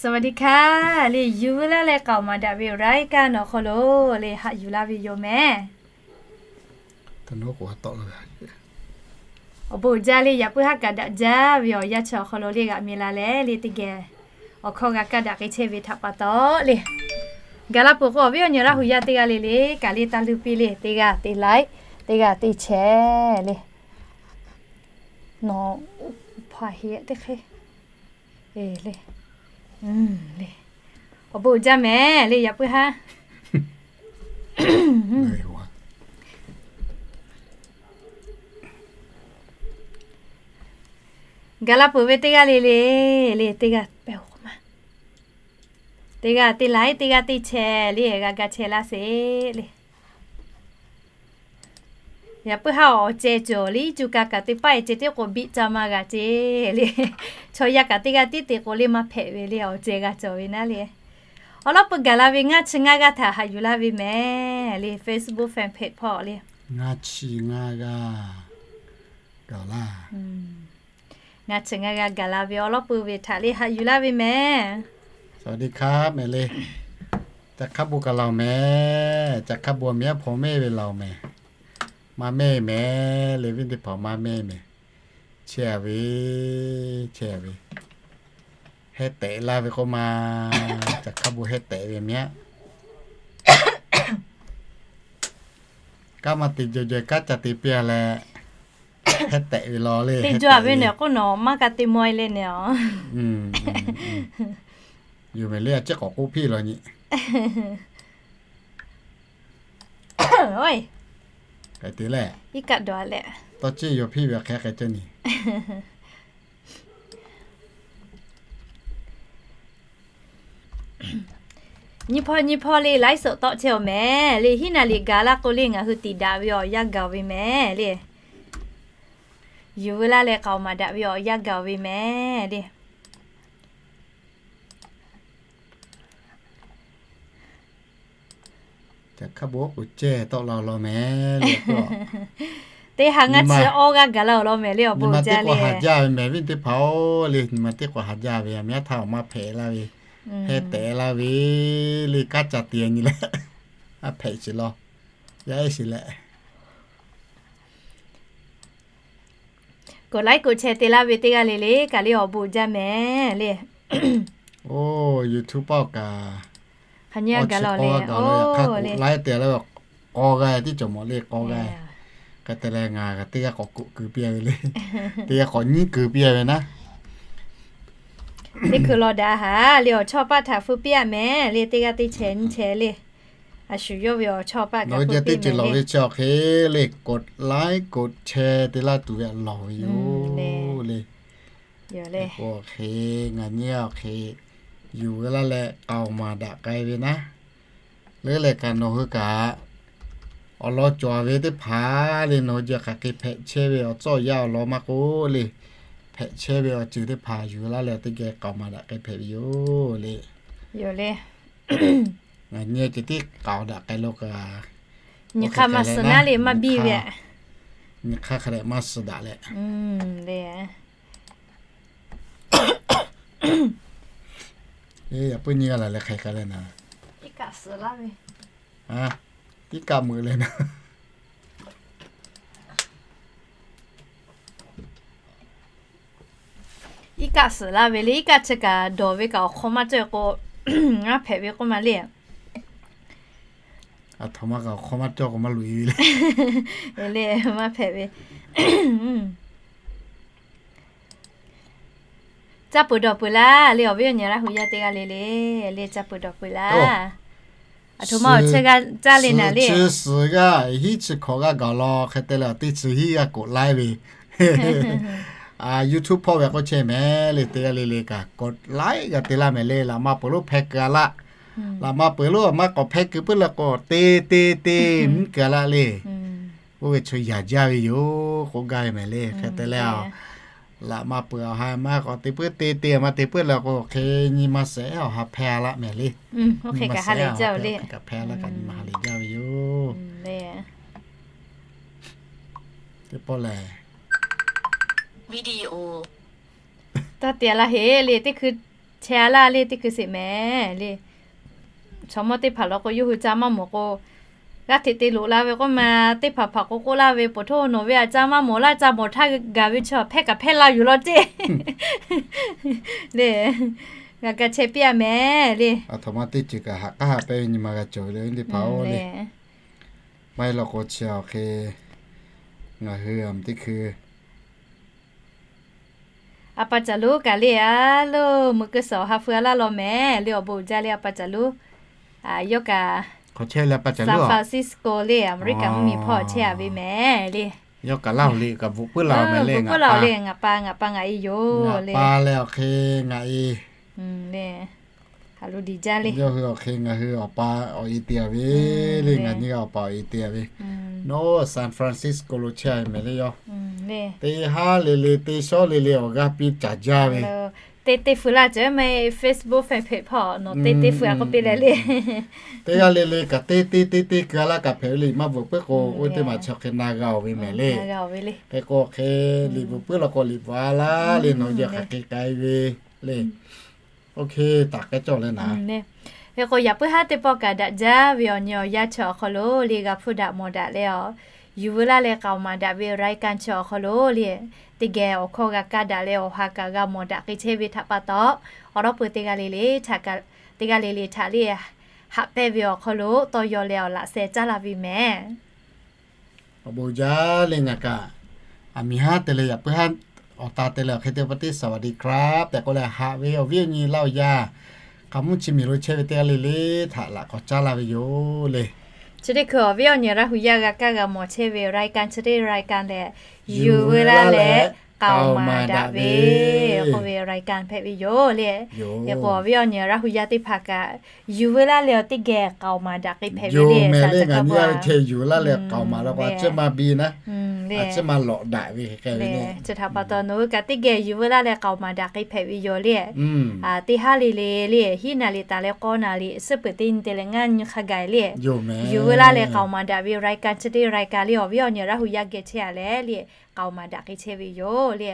สวัสดีค่ะ le, yuˬ veu laˇ leh k'aoˍ maˍ daꞈ ve awˬ รายการ awˬ hk'aw lo le haꞈ yuˬ laˇ ve yoˬ mehˍ. Awˬ bon jaˇ le, yaꞈ puiˉ haˉ kaꞈ daꞈ jaˇ ve awˬ yanˇ chi awˬ hk'aw lo le g'aꞈ mi la leh le teˇ geh awˬ hkawˇ g'a kaˇ daꞈ k'ai chehˇ ve htaꞈ pa taw le, gaˬ la peuˬ k'o awˬ viˉ awˬ nyi Laˇ hu yaˇ teˇ g'aˇ le le kaꞈ le taˇ luˇ piˇ le, teˇ g'aˇ te like, teˇ g'aˇ te share le. Nawˬ hpaˍ heˍ teˇ hk'e le, le, awˬ bon jaˇ mehˍ le, yaꞈ puiˉ haˉ gaˬ la peuˬ ve teˇ g'aˇ le le, le teˇ g'aˇ pehˬ-oˬ k'oˆ ma, teˇ g'aˇ te like, teˇ g'aˇ te share le, g'a ga share laˇ sheˍ le. Yaꞈ puiˉ haˉ awˬ ceh cawˬ le, iˉ cuˇ ka kaꞈ te paˆ e ceh tiˉ k'o biˇ caˇ maˇ g'a ce le. Chaw yaˇ kaꞈ teˇ g'aˇ tiˉ te k'o le maˇ hpehꞈ ve le, awˬ ceh g'a cawˬ ve naˉ le. Awˬ lawn peuˬ gaˬ la ve ngaˇ chi ngaˇ g'aˇ htaꞈ haꞈ yuˬ laˇ ve mehˍ le, Facebook fan page hpawˇ le. Ngaˇ chi ngaˇ g'aˇ gaˬ laˇ. Ngaˇ chi ngaˇ g'aˇ gaˬ la ve awˬ lawn peuˬ ve htaꞈ le haꞈ yuˬ laˇ ve mehˍ. สวัสดีครับ mehˍ le. Ca hk'aˇ bon kaꞈ laˬ mehˍ. Ca hk'aˇ bon miˉ hpawˇ mehˇ ve laˬ mehˍ. Maˇ mehˇ mehˍ le, viˉ teˇ hpaˍ maˇ mehˇ mehˍ. Chehˇ a ve, chehˇ a ve, hehˉ tehꞈ laˇ ve k'oˆ ma. Ca hk'aˇ bon hehˉ tehꞈ ve miˉ aꞈ. Kanˉ maˇ te jaw jaw kanˉ ca te piˇ a leh, hehˉ tehꞈ ve law le. Te jaw a ve nehˬ k'oˆ nawˬ maˇ ka te maw e le nehˬ a. Yoˬ mehˍ le, a ciˉ k'awꞈ k'oˆ piˇ law nyi. K'ai te leh, iˉ kaˆ dawˬ a leh, tawˇ ciˇ yaw piˇ ve hk'e k'ai cawˇ nyi. Nyi hpawˇ nyi hpawˇ le ไลฟ์สด tawˆ chehˇ awˬ mehˍ le, hiˉ naˍ liꞈ gaˬ laˇ k'o le ngaˬ hui tiꞈ daꞈ ve awˬ yanˇ gaˬ ve mehˍ le. Yuˬ veu laˇ leh k'aoˍ maˍ daꞈ ve awˬ yanˇ gaˬ ve mehˍ le. Ca hk'aˇ bon k'oˍ cehˇ tawˆ la law mehˍ le. Teˇ ha ngaˇ chi awˇ g'aˇ gaˬ la awˬ lawn mehˍ le, awˬ bon jaˇ le. Haˍ jaˇ ve mehˍ viˉ teˇ hpaˍ-oˬ le, nyi ma teˇ k'awꞈ haˍ jaˇ ve a, miˉ aˉ htaˇ awˬ maˇ hpehꞈ laˇ ve, hehˉ tehꞈ laˇ ve le, kanˉ ca te nyi leh, a hpehꞈ sheˍ law, yaˇ ehˉ sheˍ leh. K'oˍ laiˉ k'oˍ chehˇ te laˇ ve teˇ g'aˇ le le kaꞈ le awˬ bon jaˇ mehˍ le. Oˇ, YouTube paˆ kaꞈ hk'aˬ nyi a gaˬ la le, k'oˍ laiˉ te la, k'aw g'a tiˉ cawˬ mawˬ le, k'aw g'a. Hk'e te leh ngaˬ teˇ g'aˇ k'awꞈ k'oꞈ keu piˇ a ve le, teˇ g'aˇ k'awꞈ nyiˉ keu piˇ a ve naˉ. Teˇ hkui law daꞈ haˍ le, awˬ chawˇ paˆ htaꞈ feu piˇ a mehˍ le, teˇ g'aˇ teˇ chehˇ nyiˇ chehˇ le. A shuˍ yawˇ ve awˬ chawˇ paˆ kaꞈ feu piˇ mehˍ le. Teˇ ceuˬ lawˬ ve chi awˬ hk'e le, k'oˍ laiˉ k'oˍ chehˇ te laˇ tuˬ ve lawˬ ve yoˬ le. Awˬ hk'e ngaˬ nyi awˬ hk'e yuˬ ve laˇ leh k'aoˍ maˍ daꞈ k'ai ve naˉ. Leuˉ leh kaꞈ nawˬ hui kaꞈ awˬ lawn cawˬ ve teˇ hpaˍ le, nawˬ hui jeh hk'aˬ hk'e hpehꞈ chehˇ ve awˬ tcuhˉ awˬ yanˇ awˬ lawn maˇ k'oˆ le, hpehꞈ chehˇ ve awˬ ceuˬ teˇ hpaˍ yuˬ laˇ leh teˇ geh k'aoˍ maˍ daꞈ k'ai hpehꞈ ve yoˬ le. Yoˬ le. Ngaˬ nyi ceh tiˉ k'aoˍ daꞈ k'ai lo kaꞈ, nyi hk'aˇ maˇ suh naˉ le, maˇ biˇ ve. Nyi hk'aˇ hk'a dehꞈ maˇ suh daꞈ leh. Yaꞈ puiˉ nyi g'a laˬ leh hk'ai k'ai leh naˍ, iˉ kaˆ meuꞈ leh naˍ. Iˉ kaˆ suhˍ laˇ ve le, iˉ kaˆ chi kaꞈ dawˬ ve kaꞈ awˬ hk'aw maˇ cawˇ k'o, ngaˇ hpehꞈ ve k'oˆ ma le. Aˬ htoꞈ ma kaꞈ awˬ hk'aw maˇ cawˇ k'o maˇ loꞈ e ve le. Le maˇ hpehꞈ ve. Caˇ peuˬ dawˬ peuˬ laˇ le, awˬ viˉ awˬ nyi Laˇ hu yaˇ teˇ g'aˇ le le, le caˇ peuˬ dawˬ peuˬ laˇ. Aˬ htoꞈ ma awˬ chehˇ g'aˇ caˇ le naˍ le. Chi suhˍ g'aˇ hiˉ chi hkawꞈ g'aˇ gaˬ law hk'e te leh, awˬ teˇ chi hiˉ g'aˇ k'oꞈ laiˉ ve YouTube hpawˇ ve k'oˆ chehˇ mehˍ le, teˇ g'aˇ le le kaꞈ k'oꞈ laiˉ g'a te laˇ mehˍ le. Laꞈ ma peuˬ lonˉ hpehˇ keu a laˇ. Laꞈ ma peuˬ lonˉ maˇ k'awꞈ hpehˇ keu puiˉ leh k'o te te te mvuhˇ keu a laˇ le. Oˇ ve chaw yaꞈ jaˇ ve yoˬ k'oˆ gaˇ ve mehˍ le. Hk'e te leh, laꞈ ma peuˬ awˬ ha maˇ k'awꞈ te puiˉ, te te maˇ te puiˉ leh k'o, hk'e nyi ma shehˍ awˬ ha hpehˇ a laˇ mehˍ le. Oˇ hk'e kaꞈ ha lehˬ jaˇ ve le. Hk'e kaꞈ hpehˇ a laˇ kaꞈ nyi ma ha lehˬ jaˇ ve yoˬ. Teˇ pawˆ lehˬ, taˇ te laˇ heˆ le, teˇ hkui Chehˇ a laˇ le, teˇ hkui sheˍ mehˍ le. Chaw mawˇ teˇ hpaˍ law k'o, yawˇ hui ca maˇ mawˬ k'o, g'aˇ hteꞈ te loꞈ la ve k'oˆ ma, teˇ hpaˍ hpaˍ k'o k'oˆ laˇ ve, Peuˬ htoˇ nawˬ ve aꞈ ca maˇ mawˬ laˇ, ca mawˬ htaˇ gaˬ ve chi hpehˇ kaꞈ hpehˇ la yuˬ law ceˇ le. G'a ka chehˇ piˇ a mehˍ le. Aˬ htoꞈ ma teˇ ceuˬ kaꞈ haꞈ k'aˉ haꞈ pehˇ ve nyi ma g'a cawˬ ve le, teˇ hpaˍ-oˬ le. Maˇ heˆ law k'o chi awˬ hk'e ngaˬ hui aˬ teˇ hkui A pa caˬ lonˉ kaꞈ le, a loˬ, muiˬ keu suhˍ awˬ ha feu a laˇ law mehˍ le, awˬ bon uiˍ jaˇ le, a pa caˬ lonˉ. Yawˇ kaꞈ San Francisco le, America mvuhˇmiˬ hpawˇ chehˇ a ve mehˍ le. Yawˇ kaꞈ Laˇ huˍ liꞈ kaꞈ bvuhꞈ puiˉ la mehˍ le, ngaˬ pa, ngaˬ pa ngaˬ e yoˬ le. Ngaˬ pa leh awˬ hk'e ngaˬ e le. Haꞈ lo diˍ jaˇ le. Yawˇ hui awˬ hk'e ngaˬ hui awˬ pa awˬ e te a ve le, ngaˬ nyi g'a awˬ pa awˬ e te a ve. Nawˬ San Francisco lo chehˇ a ve mehˍ le yawˇ. Teˇ haˉ le le, teˇ shawˉ le le awˬ g'aˇ piˇ caˍ jaˇ ve. Teˇ teˇ feu laˇ ceh mehˍ, Facebook fan page hpawˇ nawˬ teˇ teˇ feu a k'oˆ piˇ leh le. Teˇ g'aˇ le le kaꞈ teˇ teˇ teˇ teˇ keu a laˇ kaꞈ hpehꞈ ve le, maˇ bvuhꞈ puiˉ k'o, oˇ teˇ maˬ chi hk'e na g'a oˬ ve mehˍ le. Hk'e k'o hk'e liꞈ bvuhꞈ puiˉ law k'o liꞈ bvuhꞈ a laˇ le, nawˬ hui hk'aˬ hk'e k'ai ve le. Oˇ hk'e taꞈ k'ai cawˬ leh naˍ. Hk'e k'o yaꞈ puiˉ haˉ teˇ pawˆ kaꞈ daꞈ jaˇ ve awˬ nyi awˬ yanˇ chi awˬ hk'aw lo le g'a hpuˇ daꞈ mawˬ daꞈ leh awˬ, yuˬ veu laˇ leh k'aoˍ maˍ daꞈ ve รายการ chi awˬ hk'aw lo le, teˇ geh awˬ hkawˇ g'a kaˇ daꞈ leh awˬ ha kaꞈ g'a mawˬ daꞈ k'ai chehˇ ve htaꞈ pa taw, awˬ lawn peuˬ teˇ g'aˇ le le htaꞈ kaꞈ, teˇ g'aˇ le le htaꞈ le haꞈ pehnˇ ve awˬ hk'aw lo tawˇ yaw leh awˬ laꞈ sheh caˉ la ve mehˍ. Awˬ bon jaˇ le ngaˬ kaꞈ, aˬ miˍ haˉ te leh yaꞈ puiˉ haˉ awˬ ta te leh awˬ hk'e te pa teˇ สวัสดีครับ tehꞈ k'oˆ leh haꞈ ve awˬ viˉ awˬ nyi Laˇ huˍ yaˇ, hk'aˬ mvuhˇ chi miˬ lo chehˇ ve teˇ g'aˇ le le htaꞈ laꞈ k'awꞈ caˉ laˇ ve yoˬ le. Chi teˇ hkui awˬ viˉ awˬ nyi Laˇ huˍ yaˇ g'a kaˇ g'a mawˬ chehˇ ve รายการ chi teˇ รายการ lehˬ, yuˬ veu laˇ leh k'aoˍ maˍ daꞈ ve k'oˆ ve รายการ hpehꞈ ve yoˬ le. Hk'e k'o awˬ viˉ awˬ nyi Laˇ huˍ yaˇ teˇ hpaˍ kaꞈ yuˬ veu laˇ leh awˬ teˇ geh k'aoˍ maˍ daꞈ k'ai hpehꞈ ve le. Ngaˬ nyi a ve hk'e yuˬ laˇ leh k'aoˍ maˍ law k'o a ciˉ maˇ biˇ naˉ, a ciˉ maˇ lawꞈ daꞈ ve hk'e ve le. Chi htaꞈ pa taw nawˬ hui kaꞈ teˇ geh yuˬ veu laˇ leh k'aoˍ maˍ daꞈ k'ai hpehꞈ ve yoˬ le. Teˇ haˉ le le le, hiˉ naˍ liꞈ taˍ leh k'awˇ naˍ liꞈ, suhˉ peuˬ teˇ nyi te leh ngaˇ nyi hk'a gaˬ le, yuˬ veu laˇ leh k'aoˍ maˍ daꞈ ve รายการ chi teˇ รายการ le awˬ viˉ awˬ nyi Laˇ huˍ yaˇ geh chehˇ a leh le, k'aoˍ maˍ daꞈ k'ai chehˇ ve yoˬ le.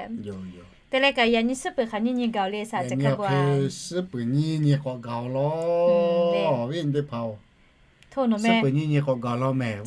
Te leh kaꞈ yaꞈ nyi suhˉ peuˬ hk'aˬ nyiˇ nyi gaˬ le, saˍ ca hk'a bvuhꞈ a. Suhˉ peuˬ nyiˇ nyi k'awꞈ gaˬ law, awˬ viˉ awˬ nyi teˇ hpaˍ-oˬ. Suhˉ peuˬ nyiˇ nyi k'awꞈ gaˬ law mehˍ.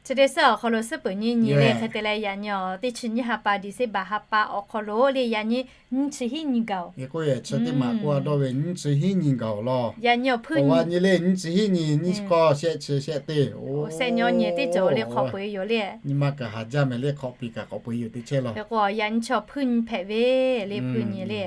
Chi teˇ suhˉ awˬ hk'aw lo suhˉ peuˬ nyiˇ nyi le hk'e te leh yaꞈ nyi awˬ teˇ chi nyiˇ ha pa December ha pa awˬ hk'aw lo le yaꞈ nyi nyiˇ chi hiˉ nyi gaˬ-oˬ. K'oˆ yehˬ chi teˇ maˬ k'oˆ a dawˇ ve nyiˇ chi hiˉ nyi gaˬ-oˬ law. Yaꞈ nyi awˬ hpuˇ nyi le nyiˇ chi hiˉ nyi, nyiˇ chi k'awˇ shehˆ chi shehˆ teˇ, shehˆ nyi awˬ nyi teˇ cawˬ le hk'awꞈ peu-eˬ yoˬ le. Nyi ma kaꞈ haˍ jaˇ mehˍ le, hk'awꞈ piˍ kaꞈ k'awꞈ peu-eˬ yoˬ teˇ chehˇ law. Hk'e k'o yaꞈ nyi chi awˬ hpuˇ nyi hpehꞈ ve le, hpuˇ nyi le.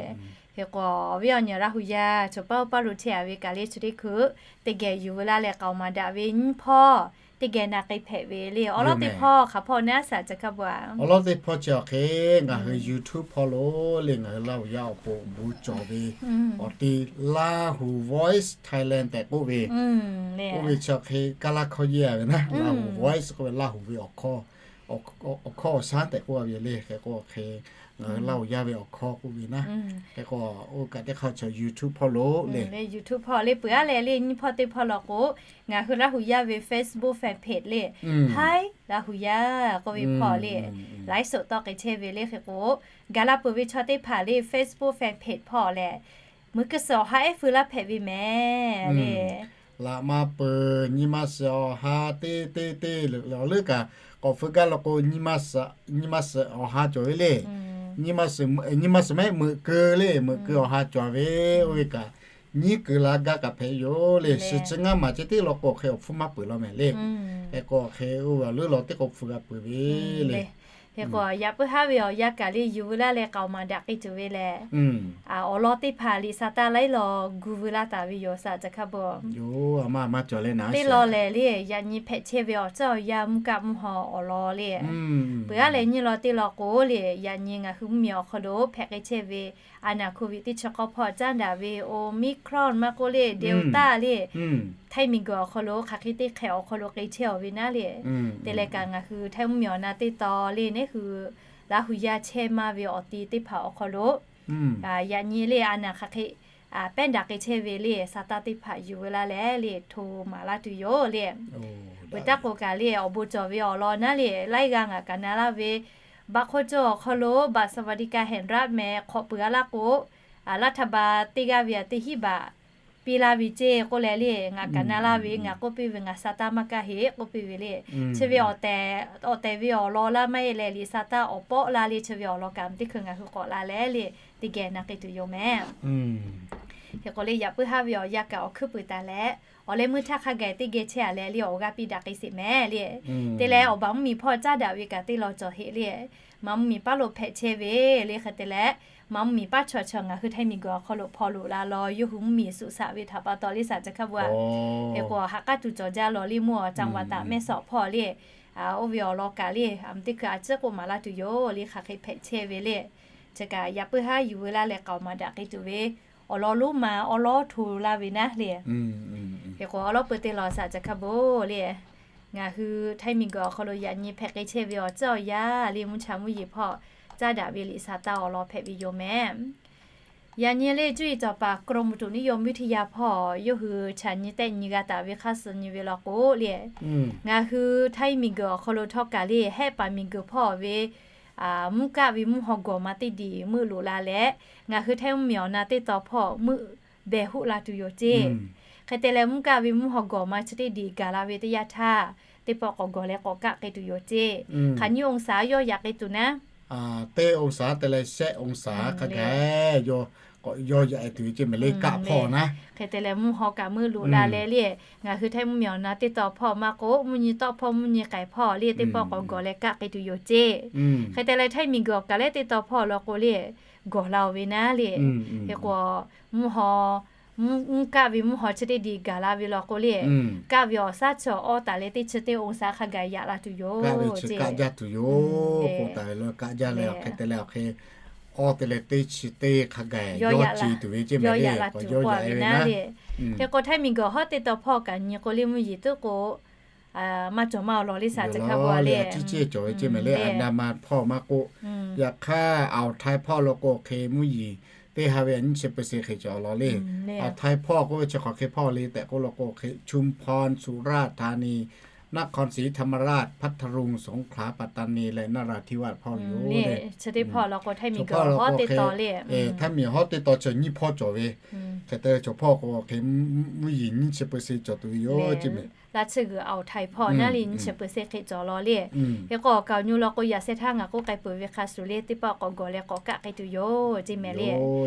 Hk'e k'o awˬ viˉ awˬ nyi Laˇ huˍ yaˇ chaw paˇ paˇ lo chehˇ a ve kaꞈ le chi teˇ hkui teˇ geh yuˬ veu laˇ leh k'aoˍ maˍ daꞈ ve nyiˇ hpawˇ teˇ geh na k'ai hpehꞈ ve le. Awˬ lawn teˇ hpawˇ hk'aˬ hpawˇ naˉ saˍ ca hk'a bvuhꞈ a. Awˬ lawn teˇ hpawˇ chi awˬ hk'e ngaˬ hui YouTube hpawˇ lo le ngaˬ hui Laˇ huˍ yaˇ awˬ pon awˬ bon cawˬ ve awˬ ti Lahu Voice Thailand tehꞈ k'oˆ ve, k'oˆ ve chi awˬ hk'e kaˇ laˇ hkawˇ yeˇ a ve naˉ, Lahu Voice k'oˆ ve Laˇ huˍ ve awˬ hkawˇ awˬ hkawˇ awˬ shaˉ tehꞈ k'oˆ a ve le. Hk'e k'o hk'e ngaˬ hui Laˇ huˍ yaˇ ve awˬ hkawˇ k'oˆ ve naˉ. Hk'e k'o oˇ kaꞈ teˇ hk'aˇ chi YouTube hpawˇ lo le, YouTube hpawˇ le peuˬ a leh le nyiˇ hpawˇ teˇ hpawˇ law k'o, ngaˬ hui Laˇ huˍ yaˇ ve Facebook fan page le, Haiˉ Laˇ huˍ yaˇ k'oˆ ve hpawˇ le, ไลฟ์สด tawˆ k'ai chehˇ ve le. Hk'e k'o gaˬ la peuˬ ve chaw teˇ hpaˍ le Facebook fan page hpawˇ lehˬ, muiˬ keu suhˍ awˬ ha ehˉ feu laˇ hpehꞈ ve mehˍ le. Laꞈ ma peuˬ nyi ma suhˍ awˬ ha teˇ teˇ teˇ le awˬ leuˉ kaꞈ k'awꞈ feu gaˇ law k'o, nyi ma suhˍ awˬ ha cawˬ ve le. Nyi ma suhˍ mehˆ meuꞈ keu le, meuꞈ keu awˬ ha cawˬ ve oˇ ve kaꞈ, nyiˉ keu la gaˇ kaꞈ hpehꞈ yoˬ le. Suhˍ chi ngaˇ maˬ ceh tiˉ law k'o hk'e awˬ hpfuhˇ maˇ peuˬ law mehˍ le. Hk'e k'o hk'e oˇ ve awˬ leuˉ law teˇ k'o feu g'a peuˬ ve le. Hk'e k'o yaꞈ puiˉ haˉ ve awˬ yanˇ kaꞈ le yuˬ veu laˇ leh k'aoˍ maˍ daꞈ k'ai tuˬ ve lehˬ, awˬ lawn teˇ hpaˍ liꞈ sa taˇ laiˉ law gu veu laˇ taˍ ve yoˬ saˍ ca hk'a bvuhꞈ. Teˇ law lehˬ le yaꞈ nyi hpehꞈ chehˇ ve awˬ tcuhˉ awˬ yanˇ mvuhˇ kaˆ mvuhˇ haw awˬ lawn le, peuˬ a leh nyiˇ law teˇ law k'o le yaꞈ nyi ngaˬ hui mvuhˇmiˬ awˬ hk'aw lo hpehꞈ k'ai chehˇ ve a naˍ โควิด teˇ chi k'awˇ hpawˇ caˉ daꞈ ve Omicron maˇ k'oˆ le Delta le, Htaiˇ miˬguiˬ awˬ hk'aw lo hk'aˬ hk'e teˇ hk'ehꞈ awˬ hk'aw lo k'ai chehˇ aˬ ve naˉ le. Te leh kaꞈ ngaˬ hui Htaiˇ mvuhˇmiˬ awˬ na teˇ taw le neˉ hui Laˇ huˍ yaˇ chehˇ maˇ ve awˬ ti teˇ hpaˍ awˬ hk'aw lo yaꞈ nyi le a naˍ hk'aˬ hk'e pehˉ daꞈ k'ai chehˇ ve le sa taˇ teˇ hpaˍ yuˬ veu laˇ leh le hto maˍ laˇ tuˬ yoˬ le. Peuˬ taˇ k'o kaꞈ le awˬ bon cawˬ ve awˬ lawn naˉ le laiˉ g'aˇ ngaˬ kaꞈ na laˇ ve บัตรคนจน awˬ hk'aw lo บัตรสวัสดิการแห่งรัฐ mehˍ hk'awꞈ peuˬ a laˇ k'o, laˇ htaˇ ba teˇ g'aˇ ve a teˇ hinˉ baꞈ piˇ laˇ ve ceˇ k'oˆ leh le, ngaˬ kaꞈ na laˇ ve, ngaˬ k'oˆ piˇ ve ngaˬ sa taˇ maˇ kaˇ heˆ k'oˆ piˇ ve le. Chi ve awˬ tehˬ, awˬ tehˬ ve awˬ lawn laˇ maˇ heˆ leh, liꞈ sa taˇ awˬ pawˆ laˇ le, chi ve awˬ lawn kaꞈ teˇ hkui ngaˬ hui k'awꞈ la leh le, teˇ geh na k'ai tuˬ yoˬ mehˍ. Hk'e k'o le, yaꞈ puiˉ haˉ ve awˬ yanˇ kaꞈ awˬ hkuiˉ puiˍ taˍ leh, awˬ leh meuˇ htaˇ hk'a gaˬ teˇ geh chehˇ a leh le, awˬ g'aˇ piˇ daꞈ k'ai sheˍ mehˍ le. Te leh awˬ baˬ mvuhˇmiˬ hpawˇ caˉ daꞈ ve kaꞈ teˇ law cawˬ heˆ le. Maˍ mvuhˇmiˬ paˉ lo hpehꞈ chehˇ ve le. Hk'e te leh, maˍ mvuhˇmiˬ paˉ chaw chaw ngaˬ hui Htaiˇ miˬguiˬ awˬ hk'aw lo hpaw loꞈ la law, yawˇ hui mvuhˇmiˬ suhˍ shaꞈ ve htaꞈ pa taw le saˍ ca hkaˇ bon a. Hk'e k'o, ha k'aˉ tuˬ cawˬ jaˇ lawˬ le, mvuhˇ awˬ caˇ vaꞈ taꞈ mehˆ sawꞈ hpawˇ le. Oˇ ve awˬ lawn kaꞈ le, a mvuhˇ teˇ hkui a ciˉ k'oˆ maˍ laˇ tuˬ yoˬ le, hk'aˬ hk'e hpehꞈ chehˇ ve le. Chi kaꞈ yaꞈ puiˉ haˉ yuˬ veu laˇ leh k'aoˍ maˍ daꞈ k'ai tuˬ ve awˬ lawn lonˉ ma awˉ lawˉ hto laˇ ve naˉ le. Hk'e k'o, awˉ lawˉ peu te lawˬ saˍ ca hkaˇ bon le. Ngaˬ hui Htaiˇ miˬguiˬ awˬ hk'aw lo yaꞈ nyi hpehꞈ k'ai chehˇ ve awˬ ceuˬ awˬ yanˇ le, mvuhˇ cha mvuhˇ yeˬ hpawˇ caˉ daꞈ ve liꞈ sa taˇ awˬ lawn hpehꞈ ve yoˬ mehˍ. Yaꞈ nyi le cuˇ yiˍ cawˬ paˍ กรมอุตุนิยมวิทยา hpawˇ yawˇ hui chaꞈ nyi tehˆ nyi g'a taˍ ve hk'aˇ suh nyi ve law k'o le, ngaˬ hui Htaiˇ miˬguiˬ awˬ hk'aw lo htawˇ kaꞈ le, Hehˆ paˍ miˬguiˬ hpawˇ ve mvuhˇ kaˆ ve mvuhˇ haw gawˬ ma teˇ diˬ meuˆ loꞈ la leh, ngaˬ hui Htaiˇ mvuhˇmiˬ awˬ na teˇ taw hpawˇ meuˆ behˬ hoˆ la tuˬ yoˬ ceˇ. Hk'e te leh, mvuhˇ kaˆ ve mvuhˇ haw gawˬ ma chi teˇ diˬ gaˬ la ve teˇ yanˇ htaˇ, teˇ pawˆ k'awꞈ gawˬ leh k'awꞈ kaˆ k'ai tuˬ yoˬ ceˇ. Hk'aˬ nyi องศา yawˇ yaꞈ k'ai tuˬ naˉ, teˇ องศา te leh shehˆ องศา hk'a gaˬ yawˇ k'awꞈ yawˇ yaꞈ tuˬ yoˬ ceˇ mehˍ le, kaˆ hpawˇ naˉ. Hk'e te leh, mvuhˇ haw kaꞈ meuˆ loꞈ la leh le, ngaˬ hui Htaiˇ mvuhˇmiˬ awˬ na teˇ taw hpawˇ maˇ k'oˆ, mvuhˇ nyi tawˆ hpawˇ mvuhˇ nyi k'ai hpawˇ le, teˇ pawˆ k'awꞈ gawˬ leh kaˆ k'ai tuˬ yoˬ ceˇ. Hk'e te leh, Htaiˇ miˬguiˬ awˬ kaꞈ leh teˇ taw hpawˇ law k'o le, gawˬ la-oˬ ve naˉ le. Hk'e k'o, mvuhˇ haw, mvuhˇ kaˆ ve mvuhˇ haw chi teˇ diˬ gaˬ la ve law k'o le, kaˆ ve awˬ shaˉ chi awˬ awˇ taˍ leh teˇ chi teˇ องศา hk'a gaˬ yaꞈ la tuˬ yoˬ ceˇ. Kaˆ jaˇ tuˬ yoˬ k'oˆ taˍ ve la, kaˆ jaˇ leh awˬ hk'e te leh awˬ hk'e awˇ te leh teˇ chi teˇ hk'a gaˬ yawˇ ce tuˬ ve ceˇ mehˍ le, k'awꞈ yawˇ yaꞈ ve naˉ le. Hk'e k'o, Htaiˇ miˬguiˬ hawˉ teˇ taw hpawˇ kaꞈ nyi k'o le, mvuhˇ yeˬ tuˉ k'o maˇ cawˬ maˇ awˬ lawn le saˍ ca hkaˇ bon le, a ciˉ ceˇ cawˬ ve ceˇ mehˍ le, อันดามัน hpawˇ maˇ k'oˆ. Yaꞈ hk'aˇ อ่าวไทย hpawˇ law k'o hk'e mvuhˇ yeˬ teˇ ha ve a nyiˇ chi เปอร์เซ็นต์ hk'e cawˬ law le. อ่าวไทย hpawˇ k'oˆ ve chi hk'aˬ hk'e hpawˇ le tehꞈ k'oˆ law k'o hk'e ชุมพร สุราษฎร์ธานี นครศรีธรรมราช พัทลุง สงขลา ปัตตานี leh นราธิวาส hpawˇ yoˬ le. Chi teˇ hpawˇ law k'o Htaiˇ miˬguiˬ hawˉ teˇ taw le, Htaiˇ miˬguiˬ hawˉ teˇ taw chi nyiˇ hpawˇ cawˬ ve. Hk'e te chaw hpawˇ k'o hk'e mvuhˇ yeˬ nyiˇ chi เปอร์เซ็นต์ cawˬ tuˬ ve yoˬ ceˇ mehˍ. Laˇ chi g'uiˬ อ่าวไทย hpawˇ naˉ le nyiˇ chi เปอร์เซ็นต์ hk'e cawˬ law le. Hk'e k'o, awˬ kaˍ awˬ nyi law k'o yaꞈ sheh htaˇ ngaˬ k'oˆ k'ai peuˬ ve hk'a shuˍ le, teˇ pawˆ k'awꞈ gawˬ leh k'awꞈ kaˆ k'ai tuˬ yoˬ ceˇ mehˍ le.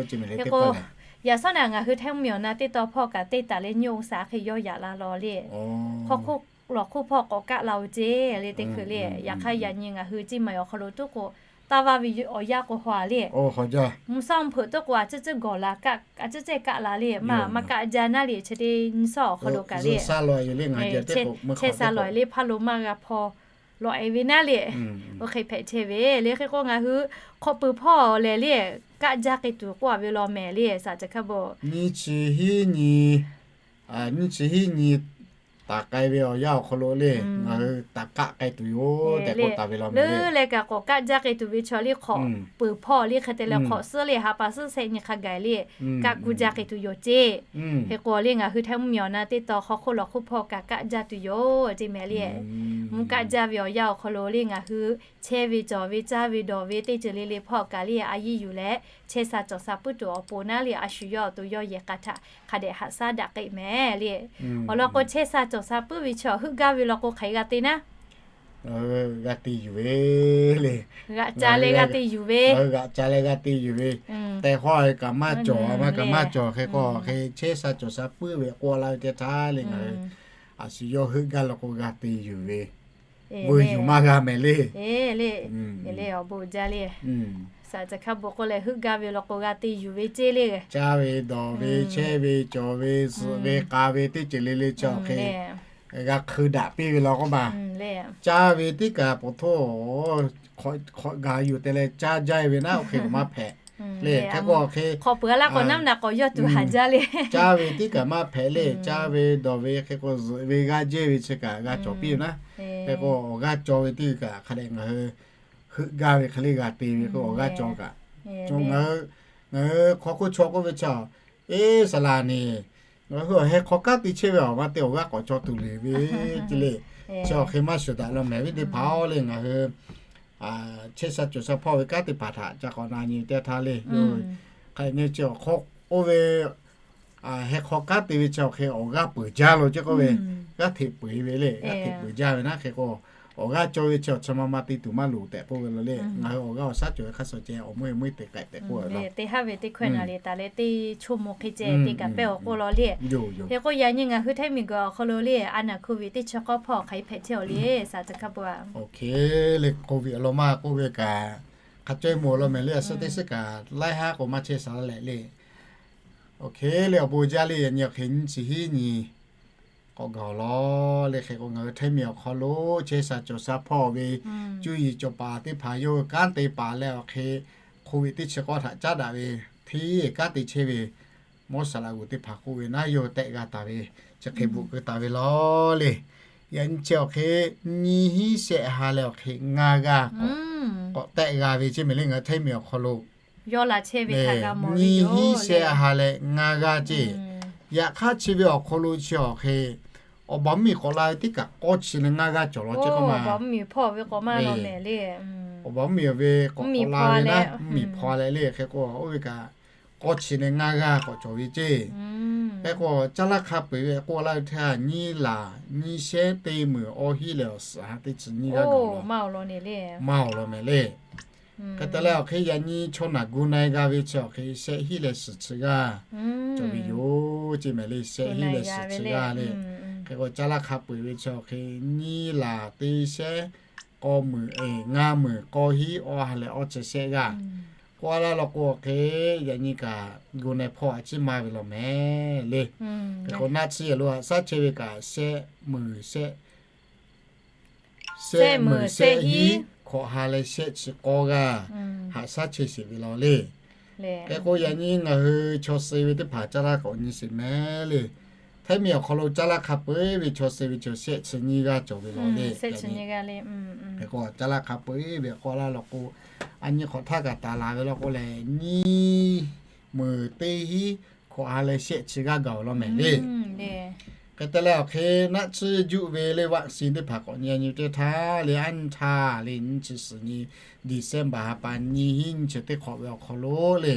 Hk'e k'o, yaꞈ shawˉ naꞈ ngaˬ hui Htaiˇ mvuhˇmiˬ awˬ na teˇ taw hpawˇ kaꞈ teˇ taˍ leh nyiˇ องศา hk'e yawˇ yaꞈ la law le. Hk'aw hk'oˆ lawˬ hk'oˆ hpawˇ k'awꞈ kaˆ la-oˬ ceˇ le teˇ hkui le. Yaꞈ hk'aˇ yaꞈ nyi ngaˬ hui ceˇ maˬ awˬ hk'aw lo tuˉ k'o, taˇ vaˇ ve awˬ yanˇ k'o haw le, mvuhˇ shawˉ mvuhˇ hpeuꞈ tuˉ k'o a ciˉ ciˉ gawˬ la, a ciˉ cehˇ kaˆ la le, maˇ maˇ kaˆ jaˇ naˉ le. Chi teˇ nyi shawˉ awˬ hk'aw lo kaꞈ le, chehˇ sha lawˬ le, hpaˇ lo maˇ g'a hpaw lawꞈ e ve naˉ le. Oˇ hk'e hpehꞈ chehˇ ve le. Hk'e k'o, ngaˬ hui hk'awꞈ peuˬ hpawˇ lehˬ le, kaˆ jaˇ k'ai tuˬ k'oˆ a ve law mehˍ le saˍ ca hkaˇ bon. Nyiˇ chi hiˉ nyi, nyiˇ chi hiˉ nyi taˍ k'ai ve awˬ yanˇ awˬ hk'aw lo le, ngaˬ hui taˍ kaˆ k'ai tuˬ yoˬ tehꞈ k'oˆ taˍ ve law mehˍ le. Leuˉ leh kaꞈ k'awꞈ kaˆ jaˇ k'ai tuˬ ve chaw le, hk'awꞈ peuˬ hpawˇ le, hk'e te leh hk'awꞈ suhˉ le ha pa suhˉ shehˆ nyi hk'a gaˬ le, kaˆ kuˇ jaˇ k'ai tuˬ yoˬ ceˇ. Hk'e k'o le, ngaˬ hui Htaiˇ mvuhˇmiˬ awˬ na teˇ taw hk'aw hk'oˆ lawˬ hk'oˆ hpawˇ kaꞈ kaˆ jaˇ tuˬ yoˬ ceˇ mehˍ le. Mvuhˇ kaˆ jaˇ ve awˬ yanˇ awˬ hk'aw lo le, ngaˬ hui chehˇ ve cawˬ ve caˇ ve dawˬ ve teˇ ceuˬ le le hpawˇ kaꞈ le, a yiˇ yuˬ leh chehˇ sha cawˬ sha puiˉ tuˬ awˬ pon naˉ le, a shu yawˇ awˬ to yawˇ yehˬ k'a htaꞈ hk'a dehꞈ haꞈ shaˉ daꞈ k'ai mehˍ le. Awˬ lawn k'o, chehˇ sha cawˬ sha puiˉ ve chaw heuˆ gaˇ ve law k'o hk'aˬ hk'e g'a te naˉ, g'a te yuˬ ve le. G'aꞈ ca leh g'a te yuˬ ve, g'aꞈ ca leh g'a te yuˬ ve. Tehˬ hawˉ kaꞈ maˇ cawˬ, maˇ kaꞈ maˇ cawˬ. Hk'e k'o hk'e chehˇ sha cawˬ sha puiˉ ve k'oˆ laˇ ve teˇ htaˇ le, ngaˬ hui a shu yawˇ heuˆ gaˇ law k'o g'a te yuˬ ve, veuˬ yuˬ maˇ g'a mehˍ le. Le, awˬ bon jaˇ le. Saˍ ca hkaˇ bon k'oˆ leh heuˆ gaˇ ve law k'o g'a te yuˬ ve ceˇ le. Caˇ ve dawˬ ve chehˇ ve cawˬ ve zuhꞈ ve k'a ve teˇ ceuˬ le le chaw hk'e g'a hk'eu daꞈ piˇ ve law k'oˆ ma. Caˇ ve teˇ kaꞈ ขอโทษ, hk'awꞈ gaˬ yuˬ te leh caˇ jaˇ ve naˉ, oˇ hk'e maˇ hpehꞈ le. Hk'e k'o hk'e hk'awꞈ peuˬ a laˇ k'awꞈ naˉ naꞈ k'awꞈ yawˇ tuˬ haˍ jaˇ le. Caˇ ve teˇ kaꞈ maˇ hpehꞈ le. Caˇ ve dawˬ ve hk'e k'o zuhꞈ ve g'aˇ jehˇ ve chi kaꞈ g'a cawˬ piˇ ve naˉ. Hk'e k'o awˬ g'aˇ caw ve teˇ kaꞈ hk'a dehꞈ ngaˬ hui heuˆ gaˇ ve hk'e le g'a te ve k'o awˬ g'aˇ caw kaꞈ, ngaˬ hui hk'aw hk'oˆ chaw k'oˆ ve chaw, eˇ saˍ laˍ ni, ngaˬ hui awˬ heh hk'aw kanˉ te chehˇ ve awˬ ma te awˬ g'aˇ k'awꞈ caw tuˬ le ve ceˇ le. Chi awˬ hk'e maˇ shuˍ daꞈ law mehˍ ve teˇ hpaˍ-oˬ le. Ngaˬ hui chehˇ sha cawˬ sha hpawˇ ve kanˉ teˇ hpaˍ htaꞈ ca k'awꞈ na nyi teˇ htaˇ le, yoˬ Hk'aˬ nyi chi awˬ hk'aw oˇ ve heh hk'aw kanˉ te ve chi awˬ hk'e awˬ g'aˇ peuˬ jaˇ lo ceˇ k'oˆ ve, g'aˇ hteꞈ peuˬ-e ve le, g'aˇ hteꞈ peuˬ jaˇ ve naˇ hk'e k'o, awˬ g'aˇ cawˇ ve chi awˬ chi ma ma te tuˬ maˇ loˍ tehꞈ k'oˆ ve la le. Ngaˬ hui awˬ g'aˇ awˬ shaˉ cawˬ ve hk'a shuˍ ceh awˬ meuˇ e meuˇ e te k'ai tehꞈ k'oˆ ve la. Teˇ haˉ ve teˇ hkawehˇ naˍ le taˍ leh teˇ chaw mo hk'e ceh te kaꞈ pehˇ awˬ k'oˆ law le. Hk'e k'o yaꞈ nyi ngaˬ hui htaiˇ miˬguiˬ awˬ hk'aw lo le a naˍ hkoˇ ve teˇ chi k'awˇ hpawˇ hk'aˬ hk'e hpehꞈ chehˇ-oˬ le, saˍ tcuh hk'a peu-a. Oˇ hk'e le, hkoˇ ve awˬ lawn maˇ k'oˆ ve kaꞈ, hk'a caweh moˍ law mehˍ le. A suhˉ teˇ suhˉ kaꞈ laiˉ haˉ k'o maˇ chehˇ sha leh le. Oˇ hk'e le awˬ bon jaˇ le, yaꞈ nyi awˬ hk'e nyiˇ chi hiˉ nyi k'awꞈ gaˬ-oˬ law le. Hk'e k'o ngaˬ hui htaiˇ miˬ awˬ hk'aw lo chehˇ sha cawˬ sha hpawˇ ve cuˇ yiˍ cawˬ paˍ teˇ hpaˍ yawˇ hui kanˉ te paˍ leh awˬ hk'e hkoˇ ve teˇ chi k'awˇ htaꞈ caˉ daꞈ ve hteˇ kanˉ te chehˇ ve mawˇ saˍ laꞈ g'uˬ teˇ hpaˍ k'oˆ ve naˉ yawˇ hui tehˆ g'a taˍ ve chi hk'e bvuhꞈ keu taˍ ve law le. Yaꞈ nyi chi awˬ hk'e nyiˇ hinˉ shehˆ ha leh awˬ hk'e ngaˇ g'aˇ k'awꞈ tehˆ g'a ve ceˇ mehˍ le ngaˬ hui htaiˇ miˬ awˬ hk'aw lo. Nyiˇ hinˉ shehˆ ha leh ngaˇ g'aˇ ceˇ. Yaꞈ hk'aˇ chi ve awˬ hk'aw lo chi awˬ hk'e awˬ baˬ mvuhˇ miˬ k'awꞈ la ve teˇ kaꞈ k'awˇ chi leh ngaˇ g'aˇ cawˬ law ceˇ k'o ma. Awˬ baˬ mvuhˇ miˬ ve k'awꞈ k'awꞈ la ve naˉ mvuhˇ miˬ hpaw leh le. Hk'e k'o oˇ ve kaꞈ k'awˇ chi leh ngaˇ g'aˇ k'awꞈ cawˬ ve ceˇ. Hk'e k'o caˇ laˇ hk'a peu-eˬ ve k'oˆ laˇ ve htaˇ nyiˇ laˬ nyiˇ shehˉ teˇ meunˍ awˇ hiˉ leh awˬ suhˍ ha teˇ chi nyiˇ g'aˇ gaˬ-oˬ law. Maˇ awˬ lawn mehˍ le. Hk'e te leh awˬ hk'e yaꞈ nyi chaw naˬ gu na-e g'a ve chi awˬ hk'e shehˆ hiˉ leh suhˍ chi g'aˇ cawˬ ve yoˬ ceˇ mehˍ le. Shehˆ hiˉ leh suhˍ chi g'aˇ le. Hk'e k'o caˇ laˇ hk'a peu-eˬ ve chi awˬ hk'e nyiˇ laˬ teˇ shehˉ k'awˇ meunˍ ngaˇ meunˍ k'awˇ hiˉ awˇ ha leh awˇ chi shehˆ g'aˇ k'oˆ laˇ law k'o awˬ hk'e yaꞈ nyi kaꞈ gu na-e hpawˇ a ciˉ maˇ ve law mehˍ le. Hk'e k'o naˆ tsuhˇ yehˬ lo haꞈ shaˉ chehˇ ve kaꞈ shehˆ meunˍ shehˆ shehˆ meunˍ shehˆ hiˉ hkawꞈ ha leh shehˆ chi k'awˇ g'aˇ haꞈ shaˉ chehˇ sheˍ ve law le. Hk'e k'o yaꞈ nyi ngaˬ hui chaw suh ve teˇ hpaˍ caˇ laˇ k'awꞈ nyi sheˍ mehˍ le. Htaiˇ miˬ awˬ hk'aw lo caˇ laˇ hk'a peu-eˬ ve chaw suh ve chaw shehˆ chi nyiˇ g'aˇ cawˬ ve law le. Hk'e k'o caˇ laˇ hk'a peu-eˬ ve k'oˆ laˇ law k'o, a nyi hk'awꞈ htaˇ kaꞈ taˍ laˬ ve law k'o lehˬ nyiˇ meunˍ teˇ hiˉ hkawꞈ ha leh shehˆ chi g'aˇ gaˬ-oˬ law mehˍ le. Hk'e te leh awˬ hk'e naˆ tsuhˇ juˆ ve le vaꞈ siˍ teˇ hpaˍ k'awꞈ nyi nyi teˇ htaˇ le aˉ nyi htaˇ le nyiˇ chi suhˍ nyi December ha pa nyiˇ hinˉ nyiˇ chi teˇ hk'awꞈ ve awˬ hk'aw lo le